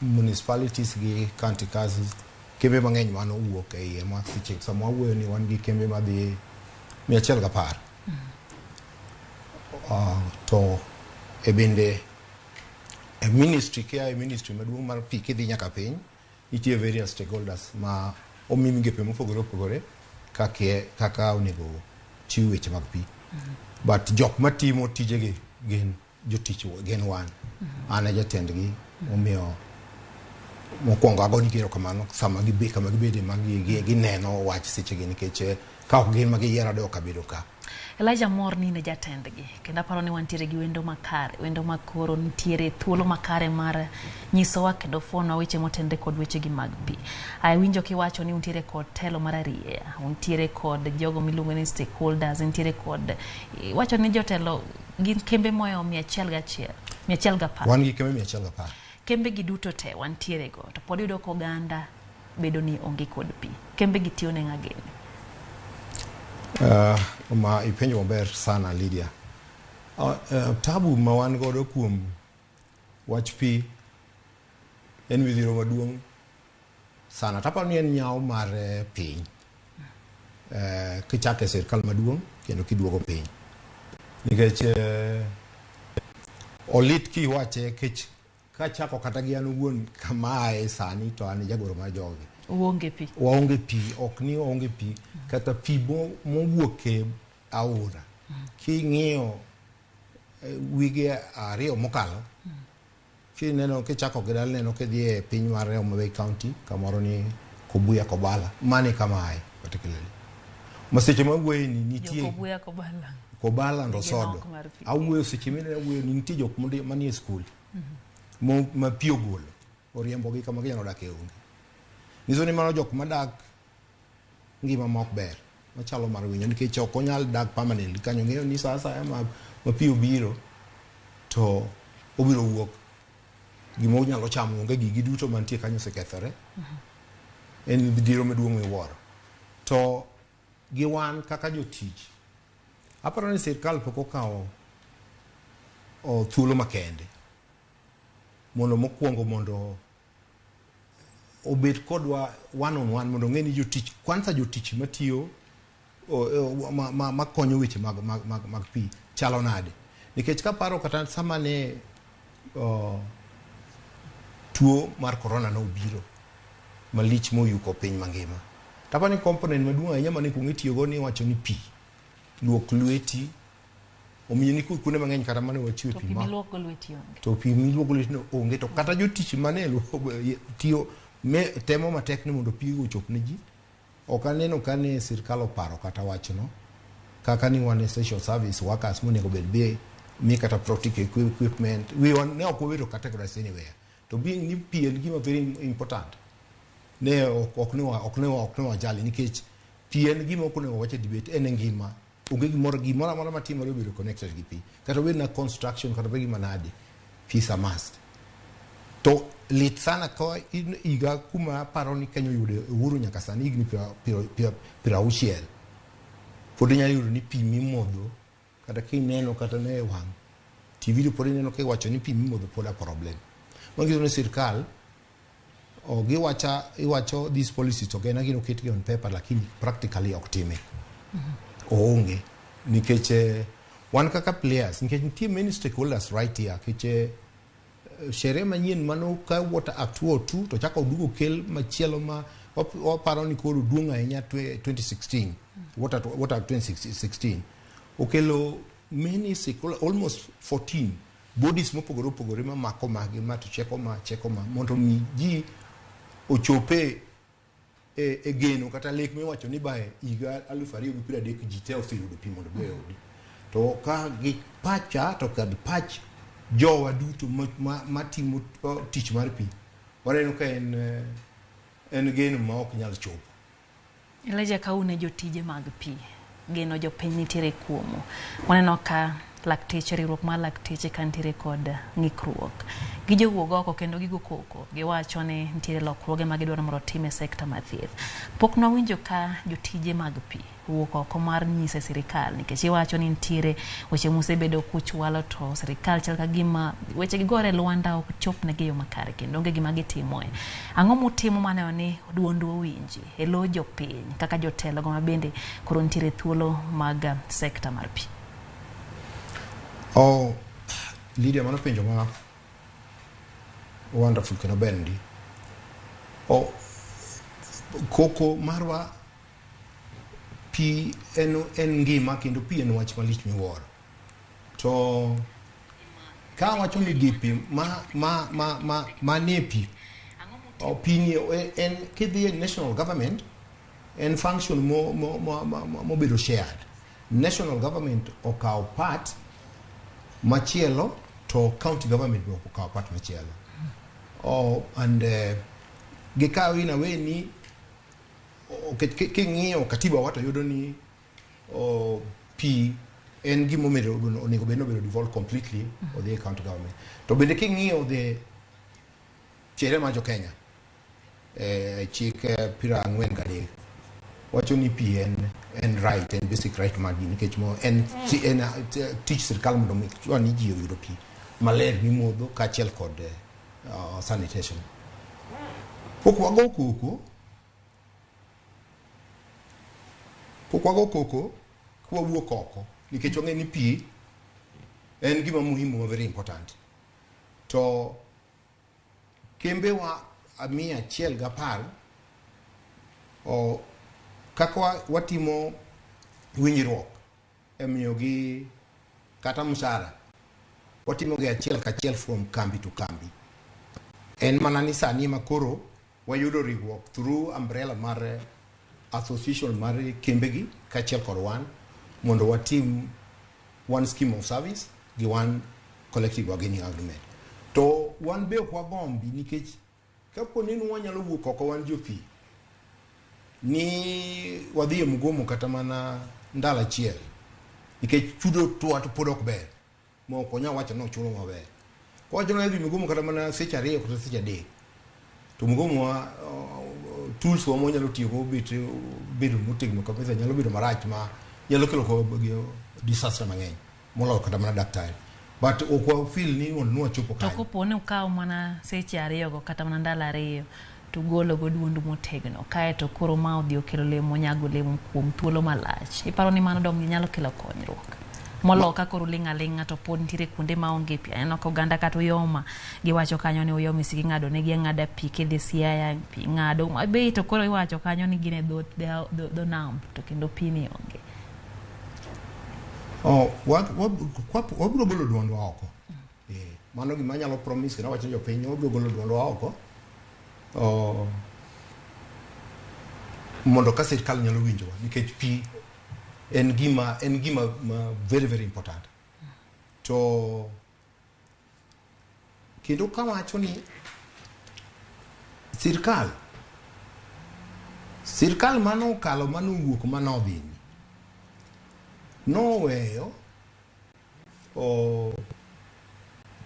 municipalities gi county councils, kembe mang'eny mano owuok e iye ma seche sama wawuoyo ni wan gi kembe madhi 110. To e bende e ministry kia e ministry maduong' mar pi kidhi nyaka piny nitie various stakeholders ma omi migepe mopogore opogore kaka onego chiw weche mag pi. But jok matimo tijegi gin jotich, gin wan. An e jatendgi, omiyo mokwongo agonigi erokamano sama gibe kama gibede ma gineno wach sechegi nikech ka ok gin ma giyiero de ok abedo ka. Elijah mor ni in e jatendgi kendo aparo ni wantiere gi wendo makare, wendo makoro nitiere thuolo makare mar nyisowa kendo fuonwa weche motenre kod wechegi mag pi. Awinjo kiwacho ni untiere kod telo mar arieya, untiere kod jogo miluongo ni stakeholders, nitiere kod iwacho ni jotelo gin kembe moyo 101, 110. Wan gi kembe 110. Kembe gi duto te wantiere go to pod iyudo ka oganda bedo ni onge kod pi. Kembe gi tiyo ne ng'a gini? Ma ipenjo maber sana Lydia. Tabu ma wan godo kuom wach pi en midhiero maduong' sana. Taparo ni en nyawo mar piny. Kichako e sirkal maduong' kendo kiduogo piny. Nikech olit kiwache kech kachako kata gi an owuon kama ae sani to an jagoro mar jogi. Uonge pi. Waonge pi, ok ni waonge pi, kata pi mowuok e aora. King'iyo wige ariyo mokalo, kineno kichako gi dala neno kidhi e piny mar Homa Bay County, kamoro ni Kobuya Kobala, mane kama ae particularly. Ma seche ma awuoye ni nitie Kobuya Kobala. Kobala ndo Sodo. Awuoyo seche mineno awuoyo ni nitie jok manie skul ma pi ogolo oriembogi kama ginyalo dak e onge. Nyiso ni mano jok madak ngima ma ok ber, machalo mar winyo nikech ok onyal dak permanently kanyo. Ng'eyo ni sa asaya ma pi obiro to obiro wuok, gima onyalo chamo onge, gigi duto mantie kanyo osekethore. En midhiero maduong' miwuoro. To gi wan kaka jotich, aparo ni sirkal pok okawo thuolo makende mondo mokwongo mondo obed kodwa one on one, mondo ong'e ni jotich kwanza jotich matiyo makonyo weche mag pi chalo nade. Nikech kaparo kata sama ne tuo mar corona nobiro malich moyuko piny mangima, taparo ni component maduong' ahinya mane kuong itiyogo ni iwacho ni pi, luok lweti, Omiyo ni kuonde mang'eny kata mane wachiwe To pi pi ma miluoko lweti onge. to pi miluoko lweti no onge, to kata jotich mane tiyo me temo matek ni mondo pi ochop ne ji. Ok aneno ka ne sirkal oparo kata wachno kaka ni wan essential service workers monego bed be mi kata protective equipment. We ne ok wabedo categorized anywhere, to being ni pi en gima very important, ne ok ne wajali, nikech pi en gima ok onego wach e debate, en e ngima. Onge gimoro amora matimore obedo connected gi pi, kata obed na construction, kata obed gima nade, pi is a must. To lit sana ka in higa kuma aparo ni Kenya oyudo uhuru nyaka sani, higni 60, pod inyalo yudo ni pi mimodho, kata kineno kata ne wang' TV to pod ineno kiwacho ni pi mimodho pod a problem. Manyiso ni sirkal o giwacha iwacho these policies to gin agin oketgi on paper, lakini practically ok time, oonge, nikech wan kaka players, nikech nitie many stakeholders right here, nikech sheria manyien mano ka Water Act 202 to chako oduogo kel machielo ma waparo ni koro duong' ahinya 2016 Water Act 2016 okelo many stakeholders, almost 14 bodies mopogore opogore mamako magi ma to cheko ma cheko ma mondo mi ji ochope e geno kata lek miwacho ni bae higa 2030 ji te oseyudo pi mondo obi oyudi. To ka gi pacha to kod pach jowa duto matimo tich mar pi, waneno ka en geno ma ok nyal chopo. Elijah, ka un e jotije mag pi, geno jopiny nitiere kuomu. Waneno ka lakteche, riwruok mar lakteche ka nitiere kod ng'ikruok. Gijowuok oko kendo gigo koko. Giwacho ni nitiere lokruoge ma gidwaro mondo otim e sekta mar thieth. Pok nwawinjo ka jotije mag pi wuok oko mar nyiso sirikal, nikech iwacho ni nitiere weche musebedo kuchwalo to sirikal chal ka gima weche gigore lwanda ok chopnegi e yo makare kendo onge gima gitimoe. Ang'o mutimo maneno ni duondu owinji e lo jopiny kaka jotelo go mabende koro nitiere thuolo mag sekta mar pi? Oh, Lydia, mano penjo ma wonderful kendo ber ndi. Oh, koko marwa pi en ngima kendo pi en wach malich miwuoro. To ka wacho ni gi pi ma nie pi, oh, pi ni en kidhi e national government en function mobedo shared. National government okawo part machielo to county government be okawo part machielo. Oh, and gikawo in a way ni king'iyo katiba wa to yudo ni pi en gima onego bed ni obedo devolved completely odhi e county government. To bende king'iyo the sheria mar jo Kenya chik 43 wacho ni pi en right, en basic right mar ji, nikech mo en tich sirkal mondo make sure ni ji oyudo pi maler mimodho kaachiel kod sanitation. Pok wago koko kwawuok oko, nikech wang'e ni pi en gima muhimu ma very important. To kembe wa 110 kaka watimo winjruok e miyogi kata mshahara, watimo gi achiel kachiel from kambi to kambi. En mana ni sani ema koro wayudo riwruok through umbrella mar association mar kembegi kaachiel kod wan mondo watim one scheme of service gi one collective bargaining agreement. To wan be ok wagombi, nikech kapo ni wanyalo wuok oko wan jopi ni wadhi e mgomo kata mana ndalo achiel, nikech chudo twa to pod ok ber ma ok wanyal wacho ni ochulo maber. Kawacho ni wadhi mgomo kata mana seche 2 kata seche 3, to mgomo wa tools wa mwanyalo tiyogo bedo motegno kabisa nyalo bedo marach ma nyalo kelo disaster mang'eny moloyo kata mana daktari. But ok wa feel ni mondo nwachopo To kanyo. kopo ni ukawo mana seche 2 go kata mana ndalo 2 to ugolo go duondu motegno, kaeto koro ma odhi okelo lemo, nyago lemo kuom thuolo malach, iparo ni mano dong nyalo kelo konyruok molo ka koro ling' aling'a to pod nitiere kuonde maonge pi? Aneno ka oganda kata Uyoma giwacho kanyo ni Uyoma isik ing'ado negi ang'ada pi, kidhi Siaya pi ng'ado Homa to koro iwacho kanyo ni gin e dho nam to kendo pi ni onge. Oh, wabiro golo duondwa oko. Mano gima anyalo promise kendo awacho ne jopiny, wabiro golo duondwa oko. Oh, mondo ka sirkal nyalo winjowa nikech pi en gima ma very very important. To kendo kawacho ni sirkal mano okalo mano wuok mano odhi noweyo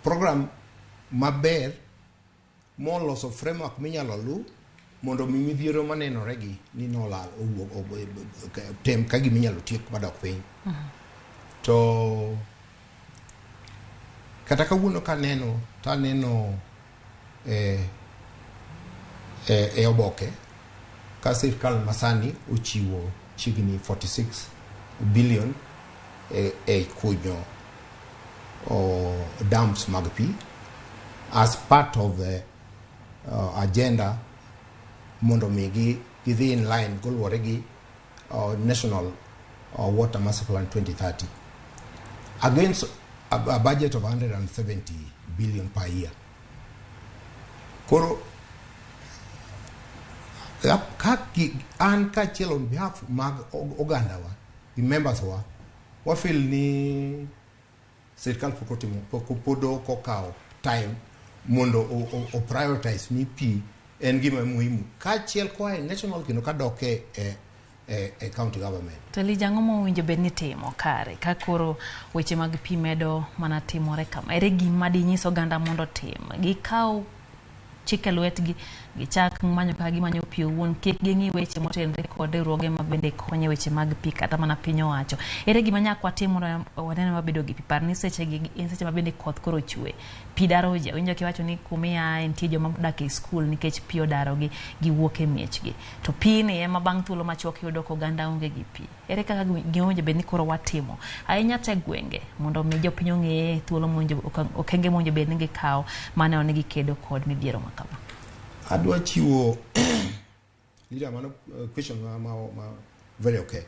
program maber moloso framework minyalo lu mondo mi midhiero manenore gi ni nolal owuok tem ka giminyalo tiek madok piny. To kata kawuono kaneno taneno e oboke ka sirkal masani ochiwo chiegni 46 billion e kunyo dams mag pi as part of the agenda mondo mi gidhi in line goluwore gi National Water Master Plan 2030 against a budget of 170 billion per year. Koro an kaachiel on behalf mag ogandawa gi members wa wafeel ni sirkal pok otimo pod ok okawo time mondo o prioritize ni pi en gima muhimu kaachiel koa e national kendo kadok e county government. To Elijah, ang'o mowinjo bed ni timo kare ka koro weche mag pi medo mana timore kama? Ere gima dinyis oganda mondo otim? Gikaw chike lwetgi, gichak manyo kaka gimanyo pi owuon, kik ging'i weche motenore kod riwruoge ma bende konyo weche mag pi kata mana piny owacho. Ere gima nyaka watim mondo wanene wabedo gi pi? Par ni seche gi en seche ma bende koth koro chwe, pi daro ji. Awinjo kiwacho ni kumiaye nitie joma odak e skul nikech pi odarogi, giwuok e miechgi. To pi ni ema bang' thuolo machuok iyudo ka oganda onge gi pi. Ere kaka gima owinjo bed ni koro watimo ahinya te gwenge mondo mi jopiny ong'e thuolo mowinjo okenge mowinjo bed ni gikawo maneno ni gikedo kod midhiero ma kama? Adwa chiwo Lydia, mano question ma very okay.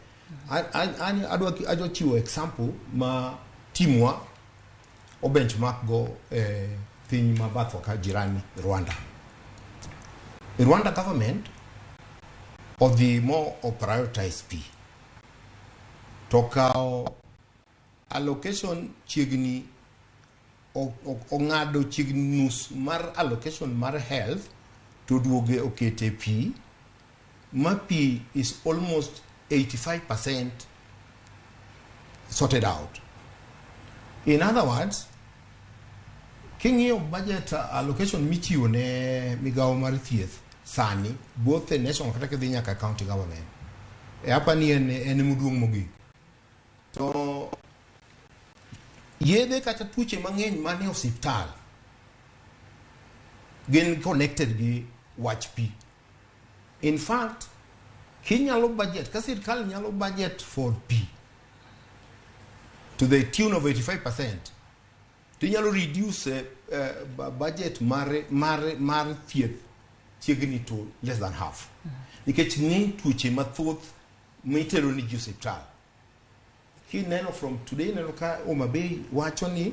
Adwa chiwo example ma timwa o benchmark go piny ma bathwa ka jirani Rwanda. Rwanda government odhi mo o prioritize pi to kawo allocation chiegni ong'ado chiegni nus mar allocation mar health to duoge okete pi ma pi is almost 85% sorted out. In other words, king'iyo budget allocation michiwo ne migawo mar thieth sani both the national kata kidhi nyaka county government e apa ni en maduong' mogik. To yedhe kata tuoche mang'eny manie osiptal gin connected gi wach pi. In fact, kinyalo budget, ka sirkal nyalo budget for pi to the tune of 85%, tinyalo reduce budget mar thieth chiegni to less than half. Nikech ng'eny tuoche mathoth mitero ni ji osiptal. Kineno from today, ineno ka Homa Bay wacho ni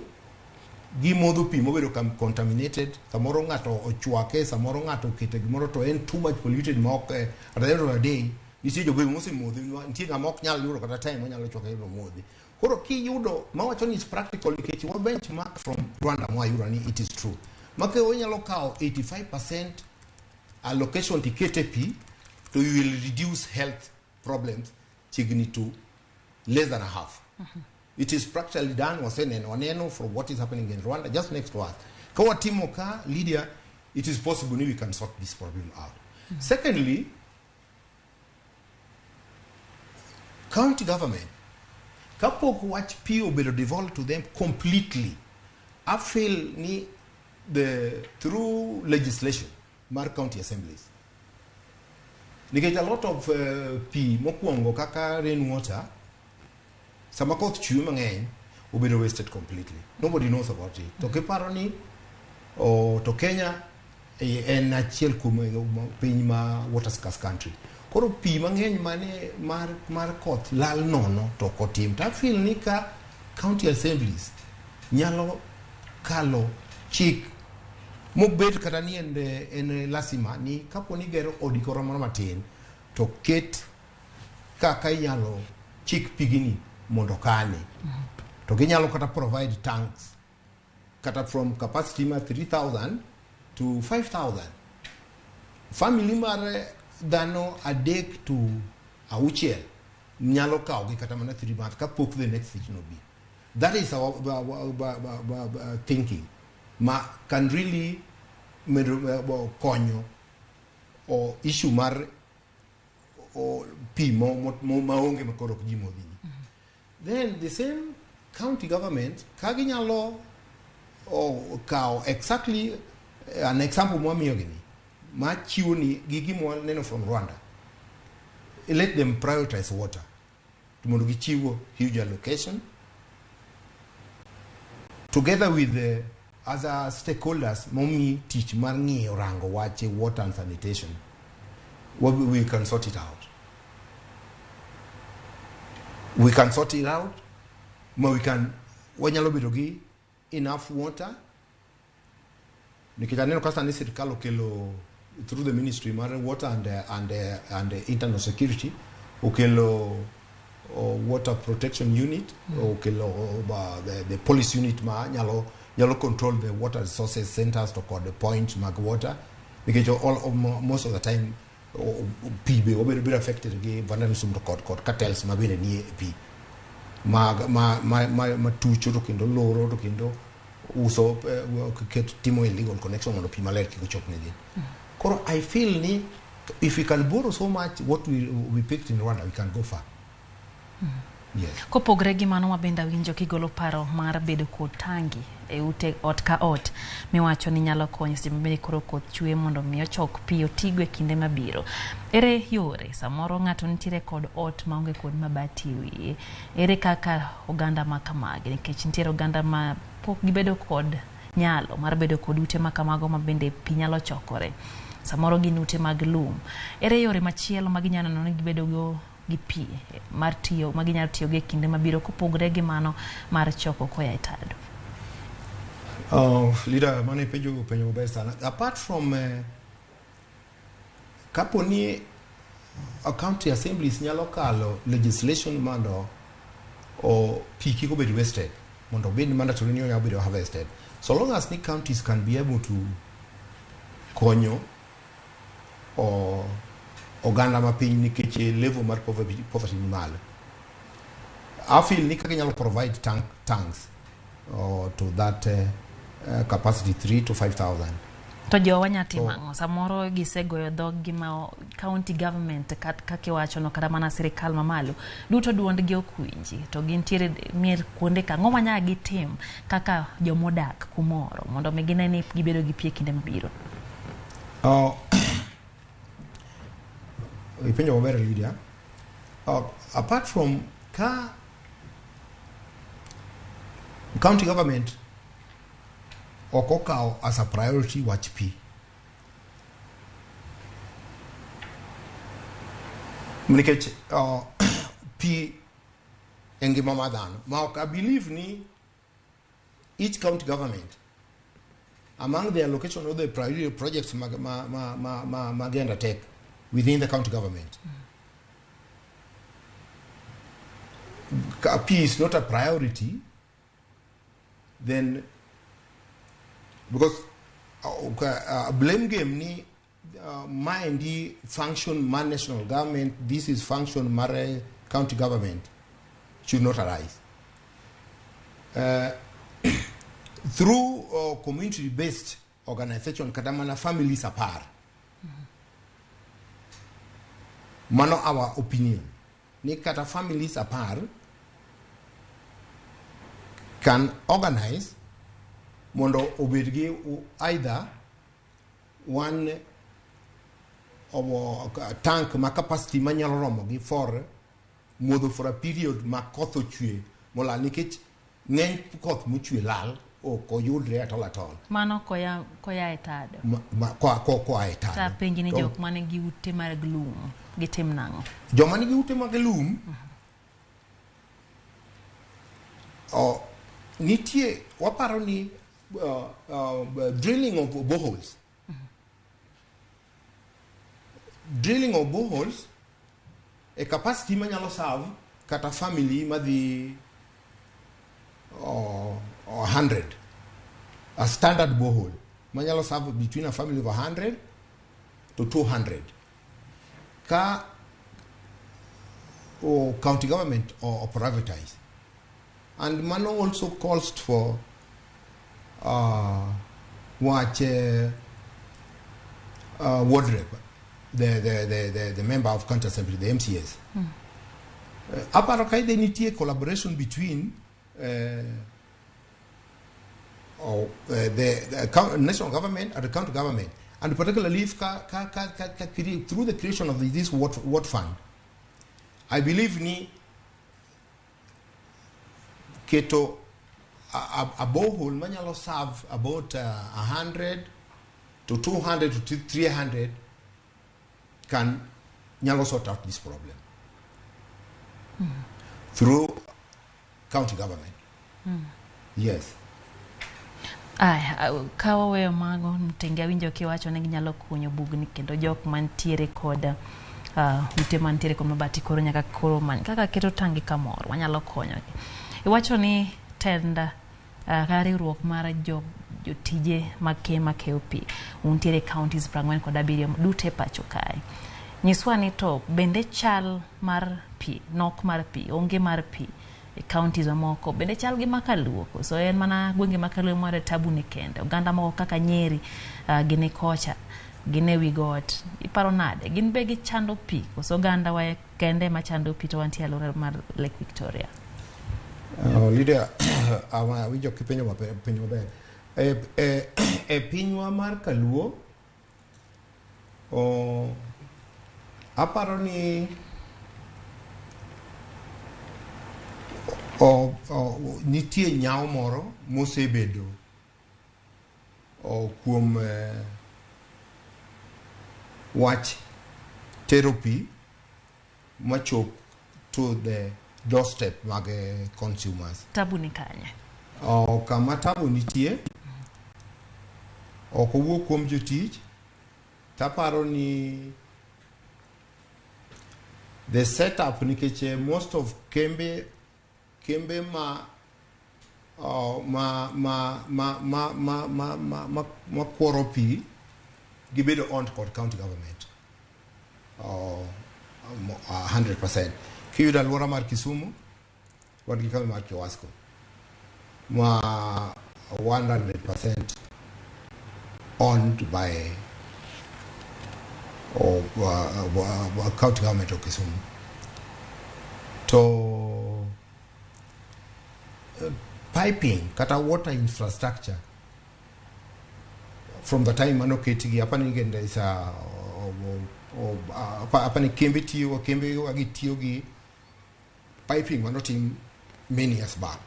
gimodho pi mobedo contaminated, samoro ng'ato ochwake, samoro ng'ato okete gimoro to en too much polluted ma ok at the end of the day nitie jogweng' mosemodhe, nitie ng'ama ok nyal yudo kata time onyalo chwake mondo omodhi. Koro kiyudo mawacho ni is practical nikech wa benchmark from Rwanda mwayudo ni it is true. Maka onyalo kawo 85% allocation tikete pi to you will reduce health problems chiegni to less than a half. It is practically done, waseneno waneno from what is happening in Rwanda, just next to us. Ka watimo ka, Lydia, it is possible we can sort this problem out. Secondly, county government, kapok wach pi obedo devolved to them completely, I feel ni through legislation mar county assemblies. Nikech a lot of pi mokwongo kaka rainwater, sama koth chwe mang'eny, obedo wasted completely. Nobody knows about it. To kiparo ni to Kenya en achiel kuom piny ma water scarce country. Koro pi mang'eny mane mar koth lal nono to ok otim. To I feel ni ka county assemblies nyalo kalo chik mobet kata ni en lasima ni kapo ni gero odi koro moro matin to ket kaka inyalo chik pigini mondo kane. To ginyalo kata provide tanks kata from capacity mar 3000 to 5000. Family mar dhano 3 to 6 nyalo kawogi kata mana 3 months kapok the next season obi. That is our thinking ma can really konyo o issue mar o pi maonge makoro ok ji modhi. Then the same county government ka ginyalo kawo exactly an example mwamiyo gini ma chiwo ni gi gima waneno from Rwanda, let them prioritize water mondo gichiwo huge allocation together with the other stakeholders momi tich mar ng'iyo rango wache water and sanitation. We can sort it out. We can sort it out. Ma we can wanyalo bedo gi enough water. Nikech aneno ka sani sirikal okelo through the ministry mar water and internal security okelo water protection unit, okelo the police unit ma nyalo control the water resources centers to kod the point mag water, nikech all most of the time pi be obedo bit affected gi vandalism to kod cartels ma bende nie pi ma tucho to kendo loro to kendo uso ket timo illegal connection mondo pi maler kik ochop ne ji. Koro I feel ni if we can borrow so much what we picked in Rwanda, we can go far. Yes. Kopogre gi mano mabende awinjo kigolo paro mar bedo kod tangi e ute ot ka ot miwacho ni nyalo konyo seche mabende koro koth chwe mondo mi ochok pi otigo e kinde mabiro. Ere yore samoro ng'ato nitiere kod ot maonge kod mabati e wiye, ere kaka oganda ma kamagi, nikech nitiere oganda ma pok gibedo kod nyalo mar bedo kod ute ma kamago ma bende pi nyalo chokore, samoro gin ute mag lum, ere yore machielo ma ginyalo neno ni gibedo go gi pi mar tiyo ma ginyalo tiyo go e kinde mabiro kopogore gi mano mar choko koya e tado? Leader, mano ipenjo penjo maber sana. Apart from kapo ni county assemblies nyalo kalo legislation mondo o pi kik obed wasted, mondo obed mandatory ni onyalo bedo harvested, so long as ni counties can be able to konyo o oganda ma piny nikech level mar poverty ni malo. I feel ni kaka inyalo provide tanks to that capacity 3 to 5,000. To jowa nya timo ang'o? Samoro gisegoyo dhoggi ma county government kaka iwacho no kata mana sirikal mamalo duto duondgi ok winji, to gintiere mier kuonde ka, ang'o manyaka gitim kaka jomodak kumoro mondo mi gine ni gibedo gi pi e kinde mabiro? Ipenjo maber, Lydia. Apart from ka county government ok okawo as a priority wach pi, nikech pi e ngima mar dhano, ma ok I believe ni each county government among the allocation of the priority projects ma gi undertake within the county government, pi is not a priority, then because blame game ni maendi function mar national government, this is function mar county government, should not arise. Through community based organization kata mana families apar, mano our opinion ni kata families apar can organize mondo obed gi either one of tank ma capacity manyalo romo gi for modho for a period ma koth ochwe molal, nikech ng'eny koth mochwe lal ok oyudre at all at all. Mano koya e tado. Koa e tado. Ta penji ni jok mane gi ute mag lum gitim nang'o? Joma nigi ute mag lum. Nitie waparo ni drilling of boreholes. Drilling of boreholes e capacity manyalo serve kata family madhi 100, a standard borehole manyalo serve between a family of 100 to 200 ka o county government or privatize. And mano also calls for wach ward rep, the member of county assembly, the MCS. Aparo ka idhi nitie collaboration between the national government and the county government, and particularly if ka through the creation of this ward fund, I believe ni keto a borehole manyalo serve about 100 to 200 to 300 can nyalo sort out this problem through county government. Yes. Aya, ka waweyo mago, Mtenge, awinjo kiwacho ni ginyalo kunyo bugni kendo jok mantiere kod ute mantiere kod mabati koro nyaka koro many kaka keto tangi kamoro wanyalo konyogi. Iwacho ni tenda ka riwruok mar jo jotije mag makeyo pi untiere counties 47 duto e pacho kae. Nyiswa ni to bende chal mar pi, nok mar pi, onge mar pi e counties mamoko bende chal gi makaluo koso en mana gwenge makaluo mar tabu ni kende? Oganda moko kaka Nyeri gini kocha gin e wi got, iparo nade, gin be gichando pi koso oganda wa kende machando pi to wantie alwora mar Lake Victoria? Lydia, awinjo kipenjo maber, penjo maber. E pinywa mar Kaluo, aparo ni nitie nyawo moro mosebedo kuom wach tero pi machop to the doorstep mag consumers. Tabu ni kanye? Kama tabu nitie ok owuok kuom jotich, taparo ni the setup, nikech most of kembe ma ma ma ma ma ma ma ma ma ma kworo pi gibedo owned kod county government 100%. Kiyudo alwora mar Kisumu, wan gi kambi mar Kiwasco ma 100% owned by county government of Kisumu. To piping kata water infrastructure from the time mano ketgi, apani gende is a apani kembe tiyo, kembe wagi tiyo gi piping manotim many years back,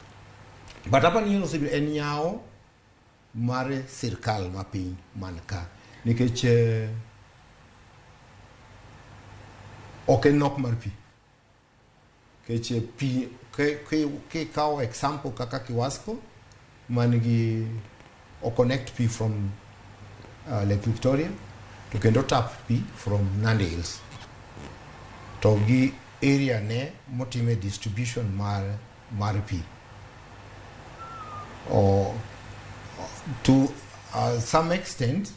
but apani osebiro en nyawo mar sirkal mapiny man ka, nikech ok en nok mar pi, nikech pi kikawo example kaka Kiwasco man gi o connect pi from Lake Victoria to kendo tap pi from Nandi Hills, to gi area ne motime distribution mar pi to some extent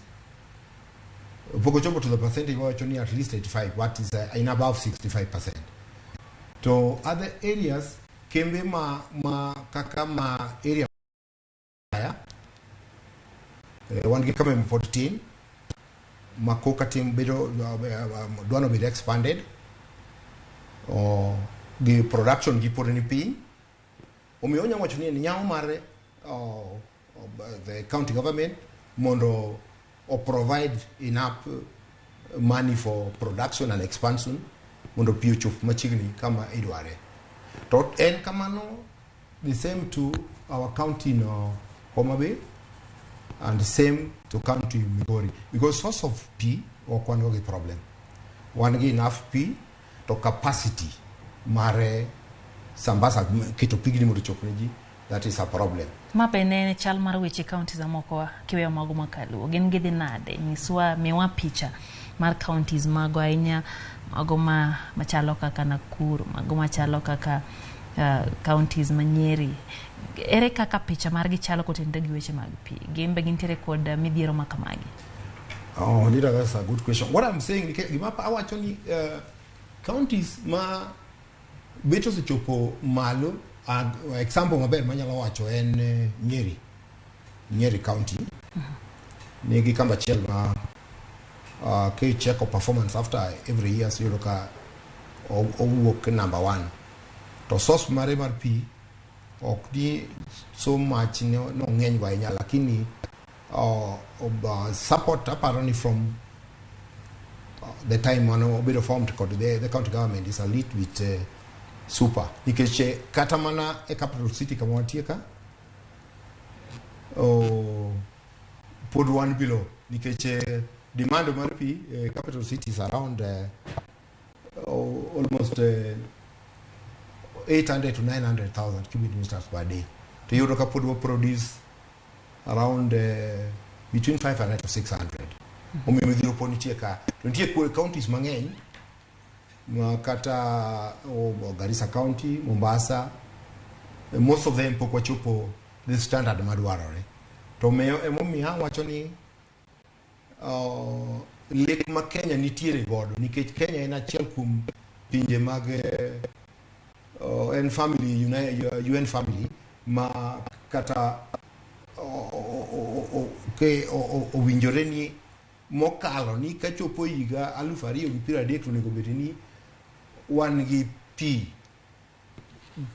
pok ochopo to the percentage wawacho ni at least 85, but is in above 65%. To other areas kembe ma kaka ma area wan gi kambi pod tin ma koka tim bedo dwano bedo expanded, gi production gi pod ni piny, omiyo onyalo wacho ni en nyawo mar the county government mondo o provide enough money for production and expansion mondo pi ochop machiegni kama idware. To en kamano the same to our county in Homa Bay and the same to county Migori, because source of pi ok wan go gi problem, wan gi enough pi to capacity mare Sambasa keto pigni mondo ochop ne ji That is a problem. Ma be ne chal mar weche counties mamoko kiweyo mago makaluo. Gin gidhi nade? Nyiswa, miwa picha mar counties mago ahinya, mago ma machalo kaka Nakuru, mago machalo kaka counties ma Nyeri. Ere kaka picha margi chalo kotenore gi weche mag pi? Gin be gintiere kod midhiero ma kamagi? Oh, Nita, that's a good question. What I'm saying, gima awacho ni counties ma bet osechopo malo, example maber manyalo wacho en Nyeri. Nyeri County. Nigi kamba achiel ma kicheko performance after every year, iyudo ka owuok number one. To source mare mar pi ok ni so much no ng'eny go ahinya, lakini support aparo ni from the time mane obedo formed kod the county government is a little bit super, nikech kata mana e capital city kama wantie ka, oh, pod wan below, nikech demand mar pi capital city is around oh, almost 800 to 900,000 cubic meters per day, to iyudo ka pod wa produce around between 500 to 600. Omiyo midhiero pod nitie ka. To nitie counties mang'eny ma kata, oh, Garissa County, Mombasa, most of them pok wachopo the standard madwarore. To emomiyo awacho ni lek ma Kenya nitiere godo, nikech Kenya en achiel kuom pinje mag en family UN family ma kata owinjore ni mokalo ni kachopo higa 2030 to onego bed ni wan gi pi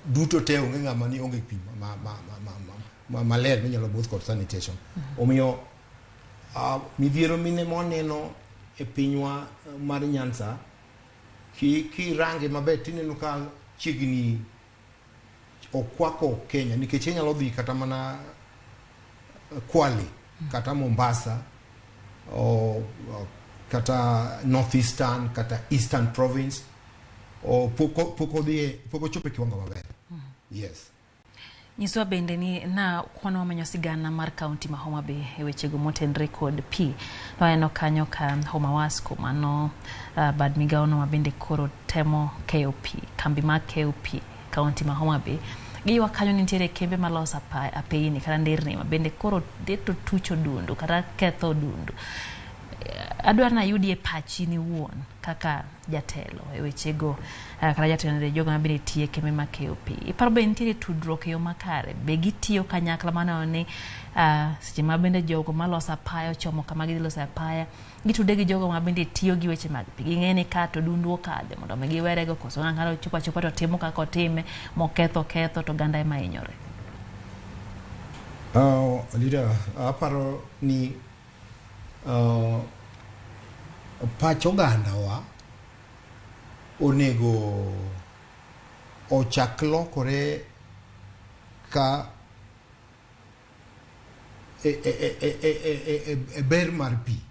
duto te, onge ng'ama ni onge pi maler minyalo modh kod sanitation. Omiyo midhiero mine mwaneno e pinywa mar Nyanza, kirange maber tineno ka chiegni okwako Kenya, nikech inyalo dhi kata mana Kwale, kata Mombasa, o kata North Eastern, kata Eastern Province, o pok odhi, pok ochopo e kiwango maber. Yes. Nyiswa bende ni na kwan wamenyo sigana mar kaunti ma Homa Bay e wechego motenre kod pi. Waneno kanyo ka Homa Wasco mano bad migawono ma bende koro temo keyo pi, kambi mar keyo pi kaunti ma Homa Bay. Giywak kanyo ni nitiere kembe maloso apeyni kata nderni ma bende koro to tucho dundu kata ketho dundu. Adwaro ni ayudie pachi ni wuon kaka jatelo e wechego, kata jatelo e jogo ma bende tiyo e kembe makeyo pi. Iparo be nitiere tudruok e yo makare? Be gitiyo kanyakla maneno ni seche ma bende jogo maloso apaya ochomo kama gidhi loso apaya, gitude gi jogo ma bende tiyo gi weche mag pi. Ging'e ni ka to dundu okadhe mondo mi giwerego, koso ng'ato chopo achopa to timo kaka otime, moketho ketho to oganda ema hinyore. Leader, aparo ni pach ogandawa onego ochak lokore ka e ber mar pi.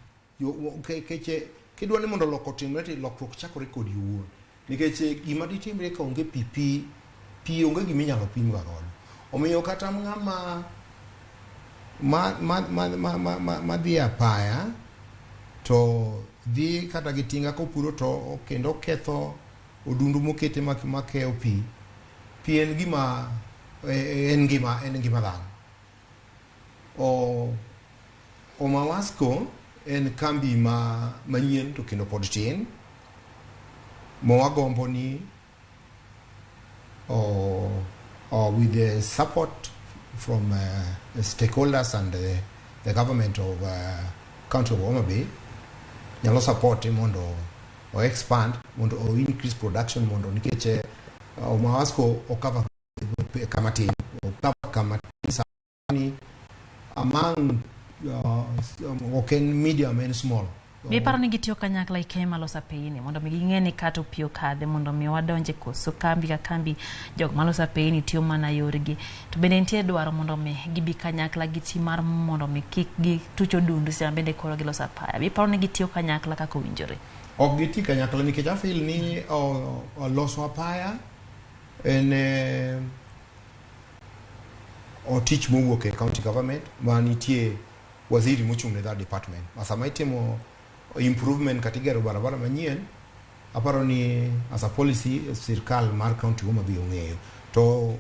Keche kidwa ni mondo loko otimre, to lokruok chakore kodi owuon, nikech gima ditimre ka onge pi, pi onge gima inyalo pim ga godo. Omiyo kata ng'ama ma dhi e apaya to dhi kata gi tinga kopuro to kendo ketho odundu mokete makeyo pi. Pi en gima en ngima, en ngima dhano. O Omawasco en kambi ma manyien to kendo pod tin, ma wagombo ni o, with the support from the stakeholders and the government of county of Homa Bay nyalo support mondo o expand, mondo o increase production, mondo nikech Omawasco o cover kama tin, o cover kama tin sani among ok en medium, en small. Be iparo ni gitiyo kanyakla e kembe maloso apeyni mondo mi ging'e ni kata pi okadhe mondo mi wadonje, koso kambi ka kambi jok maloso apeyni tiyo mana yorgi? To bende nitie dwaro mondo mi gibi kanyakla gi ti mar mondo mi kik gituch odundu seche ma bende koro giloso apaya? Be iparo ni gitiyo kanyakla kaka owinjore? Ok giti kanyakla, nikech a feel ni loso apaya en tich mowuok e county government ma nitie waziri mochung' ne that department. Ma sama itimo improvement kata igero barabara manyien, aparo ni as a policy sirkal mar county Homa Bay ong'eyo. To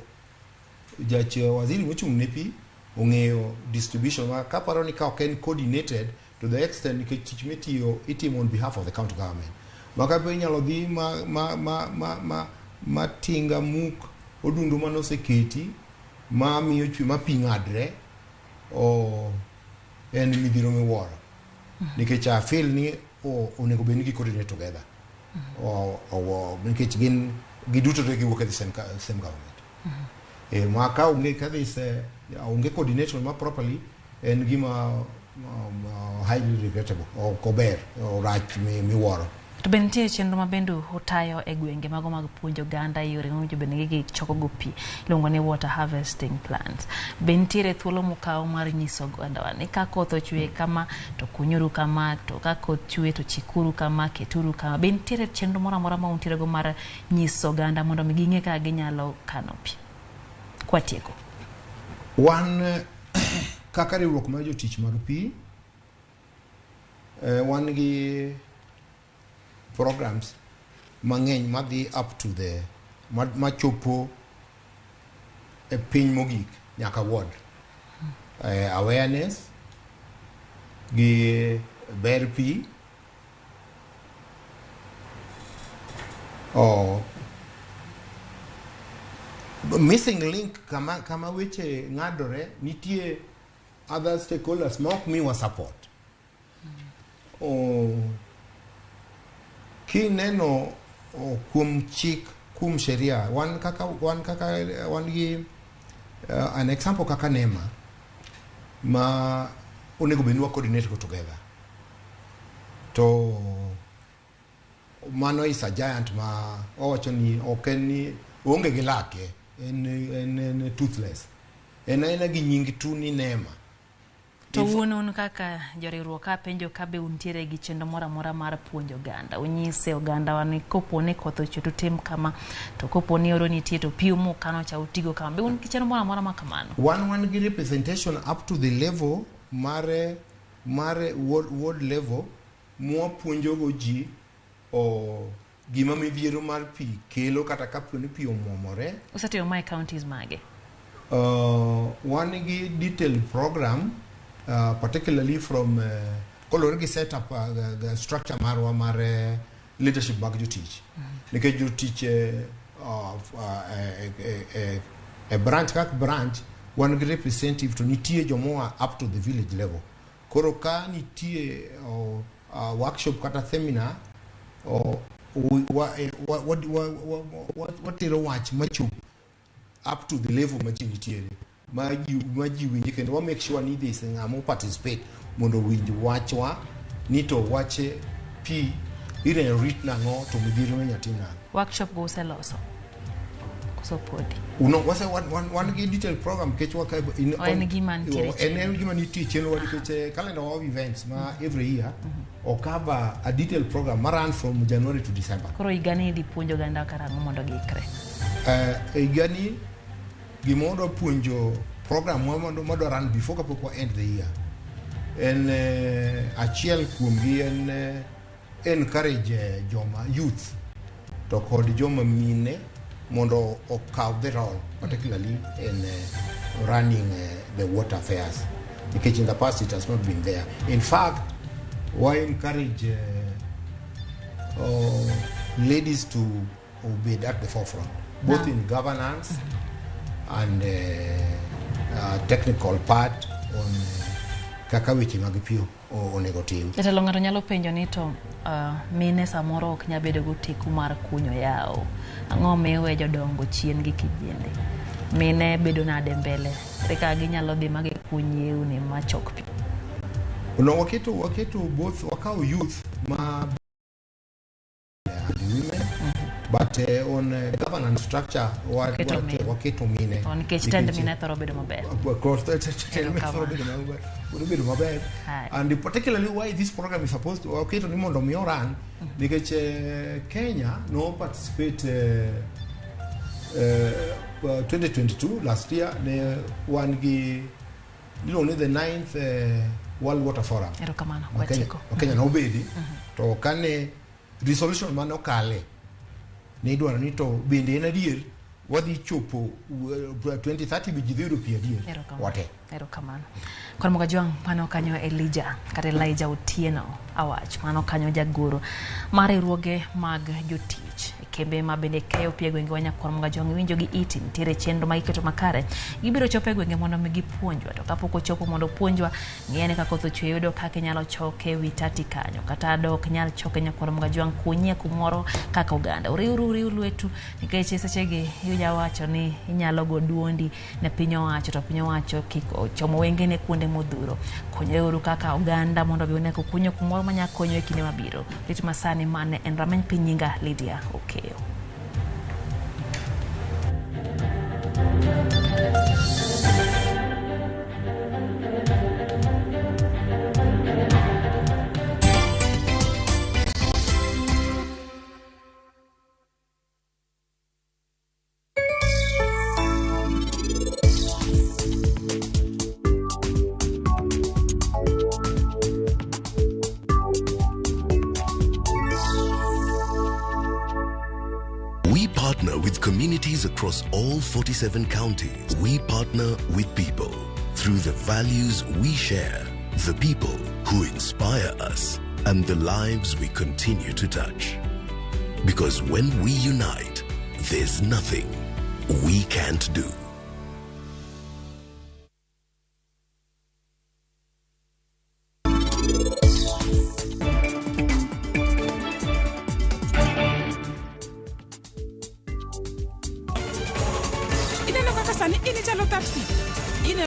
jach waziri mochung' ne pi ong'eyo distribution ma kaparo ni ka ok en coordinated to the extent, nikech tich mitiyo itimo on behalf of the county government. Ma kapo inyalo dhi ma tinga muk odundu manoseketi ma miyo chwe ma pi ng'adre o en midhiero miwuoro, nikech I feel ni onego bed ni gi coordinate together o nikech gin giduto te giwuok e the same government. Ma ka onge ka this onge coordination ma properly, en gima highly regrettable, ok ober, orach miwuoro. To be nitie chenro ma bende utayo e gwenge mago mag puonjo oganda yore mowinjo bed ni gichoko go pi, iluongo ni water harvesting plans? Be nitiere thuolo mukawo mar nyiso ogandawa ni ka koth ochwe kama to kunyuru kama, to ka koth chwe to chikuru kama, keturu kama? Be nitiere chenro moro amora ma untiere go mar nyiso oganda mondo mi ging'e kaka ginyalo kano pi? Kwatieko. Wan kaka riwruok mar jotich mag pi, wan gi programs mang'eny madhi up to the machopo e piny mogik nyaka ward, awareness gi ber pi oh, missing link kama weche ng'adore, nitie other stakeholders ma ok miwa support. Oh, kineno kuom chik, kuom sheria, wan kaka wan gi an example kaka NEMA ma onego bed ni wa coordinate go together, to mano is a giant ma wawacho ni ok en ni oonge gi lake, en toothless, en aena gi nying tu ni NEMA. To un kaka joriwruok, apenjo ka be untiere gi chenro moro amora mar puonjo oganda, unyise oganda wa ni kopo ni koth ochwe to tim kama, to kopo ni oro nitie to pi mukano cha utigo kama. Be un gi chenro moro amora ma kamano? Wan gi representation up to the level mar ward level mwapuonjogo ji o gima midhiero mar pi kelo kata kapo ni pi omwomore. Usetimo mae counties mage? Wan gi detailed program, particularly from koluwore gi setup, the structure marwa mar leadership mag jotich, nikech jotich e branch kak branch wan gi representative, to nitie jomoa up to the village level. Koro ka nitie workshop kata seminar, watero wach machop up to the level ma ji nitiere, ma ji winji, kendo wa make sure ni there is ng'ama participate mondo owinj wachwa ni to wach pi inyalo rit nang'o, to midhiero minya tim nang'o. Workshop go useloso koso podi? No, wase wan gi detailed program nikech O, en gima nitiere en gima nitie chenro wa, nikech calendar of events ma every year o cover a detailed program ma run from January to December. Koro higani idhi puonjo oganda karang'o mondo giikre? Higani gima wadwa puonjo, program wa madwa run before kapok wa end the year, en achiel kuomgi en encourage joma youth to kod joma mine mondo okaw the role, particularly in running the water affairs, nikech in the past it has not been there. In fact, we encourage ladies to be at the forefront both in governance and technical part on kaka weche mag pi onego tim. Jatelo, ng'ato nyalo penjo ni to mine samoro ok nyal bedo goteku mar kunyo yawo. Ang'o miwe jodongo chien gi kijende? Mine bedo nade mbele? Ere kaka ginyalo dhi ma gikuny yewni machok pi? No, waketo both, wakawo youth ma and women, but on governance structure Waketo mine. Waketo mine. To nikech tend mine thoro bedo maber. Of course, tend mine thoro bedo maber, bedo maber. Hai. And particularly why this program is supposed to, waketo ni mondo mi oran nikech Kenya no participate 2022 last year ne wan gi iluongo ni the ninth World Water Forum. Erokamano. Ma Kenya, Kwatieko. ma Kenya nobedi to kane resolution mane okale ne idwaro ni to bende en adier wadhi chopo 2030 be ji dhi yudo pi adier Erokamano. wate. Erokamano. Kwan Mogajwang' mano kanyo Elijah kata Elijah Otieno Awach mano kanyo jagoro mar riwruoge mag jotich e kembe ma bende keyo pi e gwenge wa Nyakwar Mogajwang' iwinjo gi iti nitiere chenro ma giketo makare gibiro chopo e gwenge mondo mi gipuonjwa to kapok ochopo mondo opuonjwa ng'e ni ka koth ochwe yudo kaka inyalo choke wi tati kanyo kata dok nyal choke Nyakwar Mogajwang' kunyie kumoro kaka oganda uriuru uriu lwetu nikech sechegi inya wacho ni inyalo go duondi ne piny owacho to piny owacho kik ochomo wengene kuonde modhuro konyreuru kaka oganda mondo obi une kukunyo kumoro manya konyo e kinde mabiro rit masani mane en rameny piny nyinga Lydia Okeyo. We partner with communities across all 47 counties. We partner with people through the values we share, the people who inspire us, and the lives we continue to touch. Because when we unite, there's nothing we can't do. Ineno kaka sani in ichalo thirsty.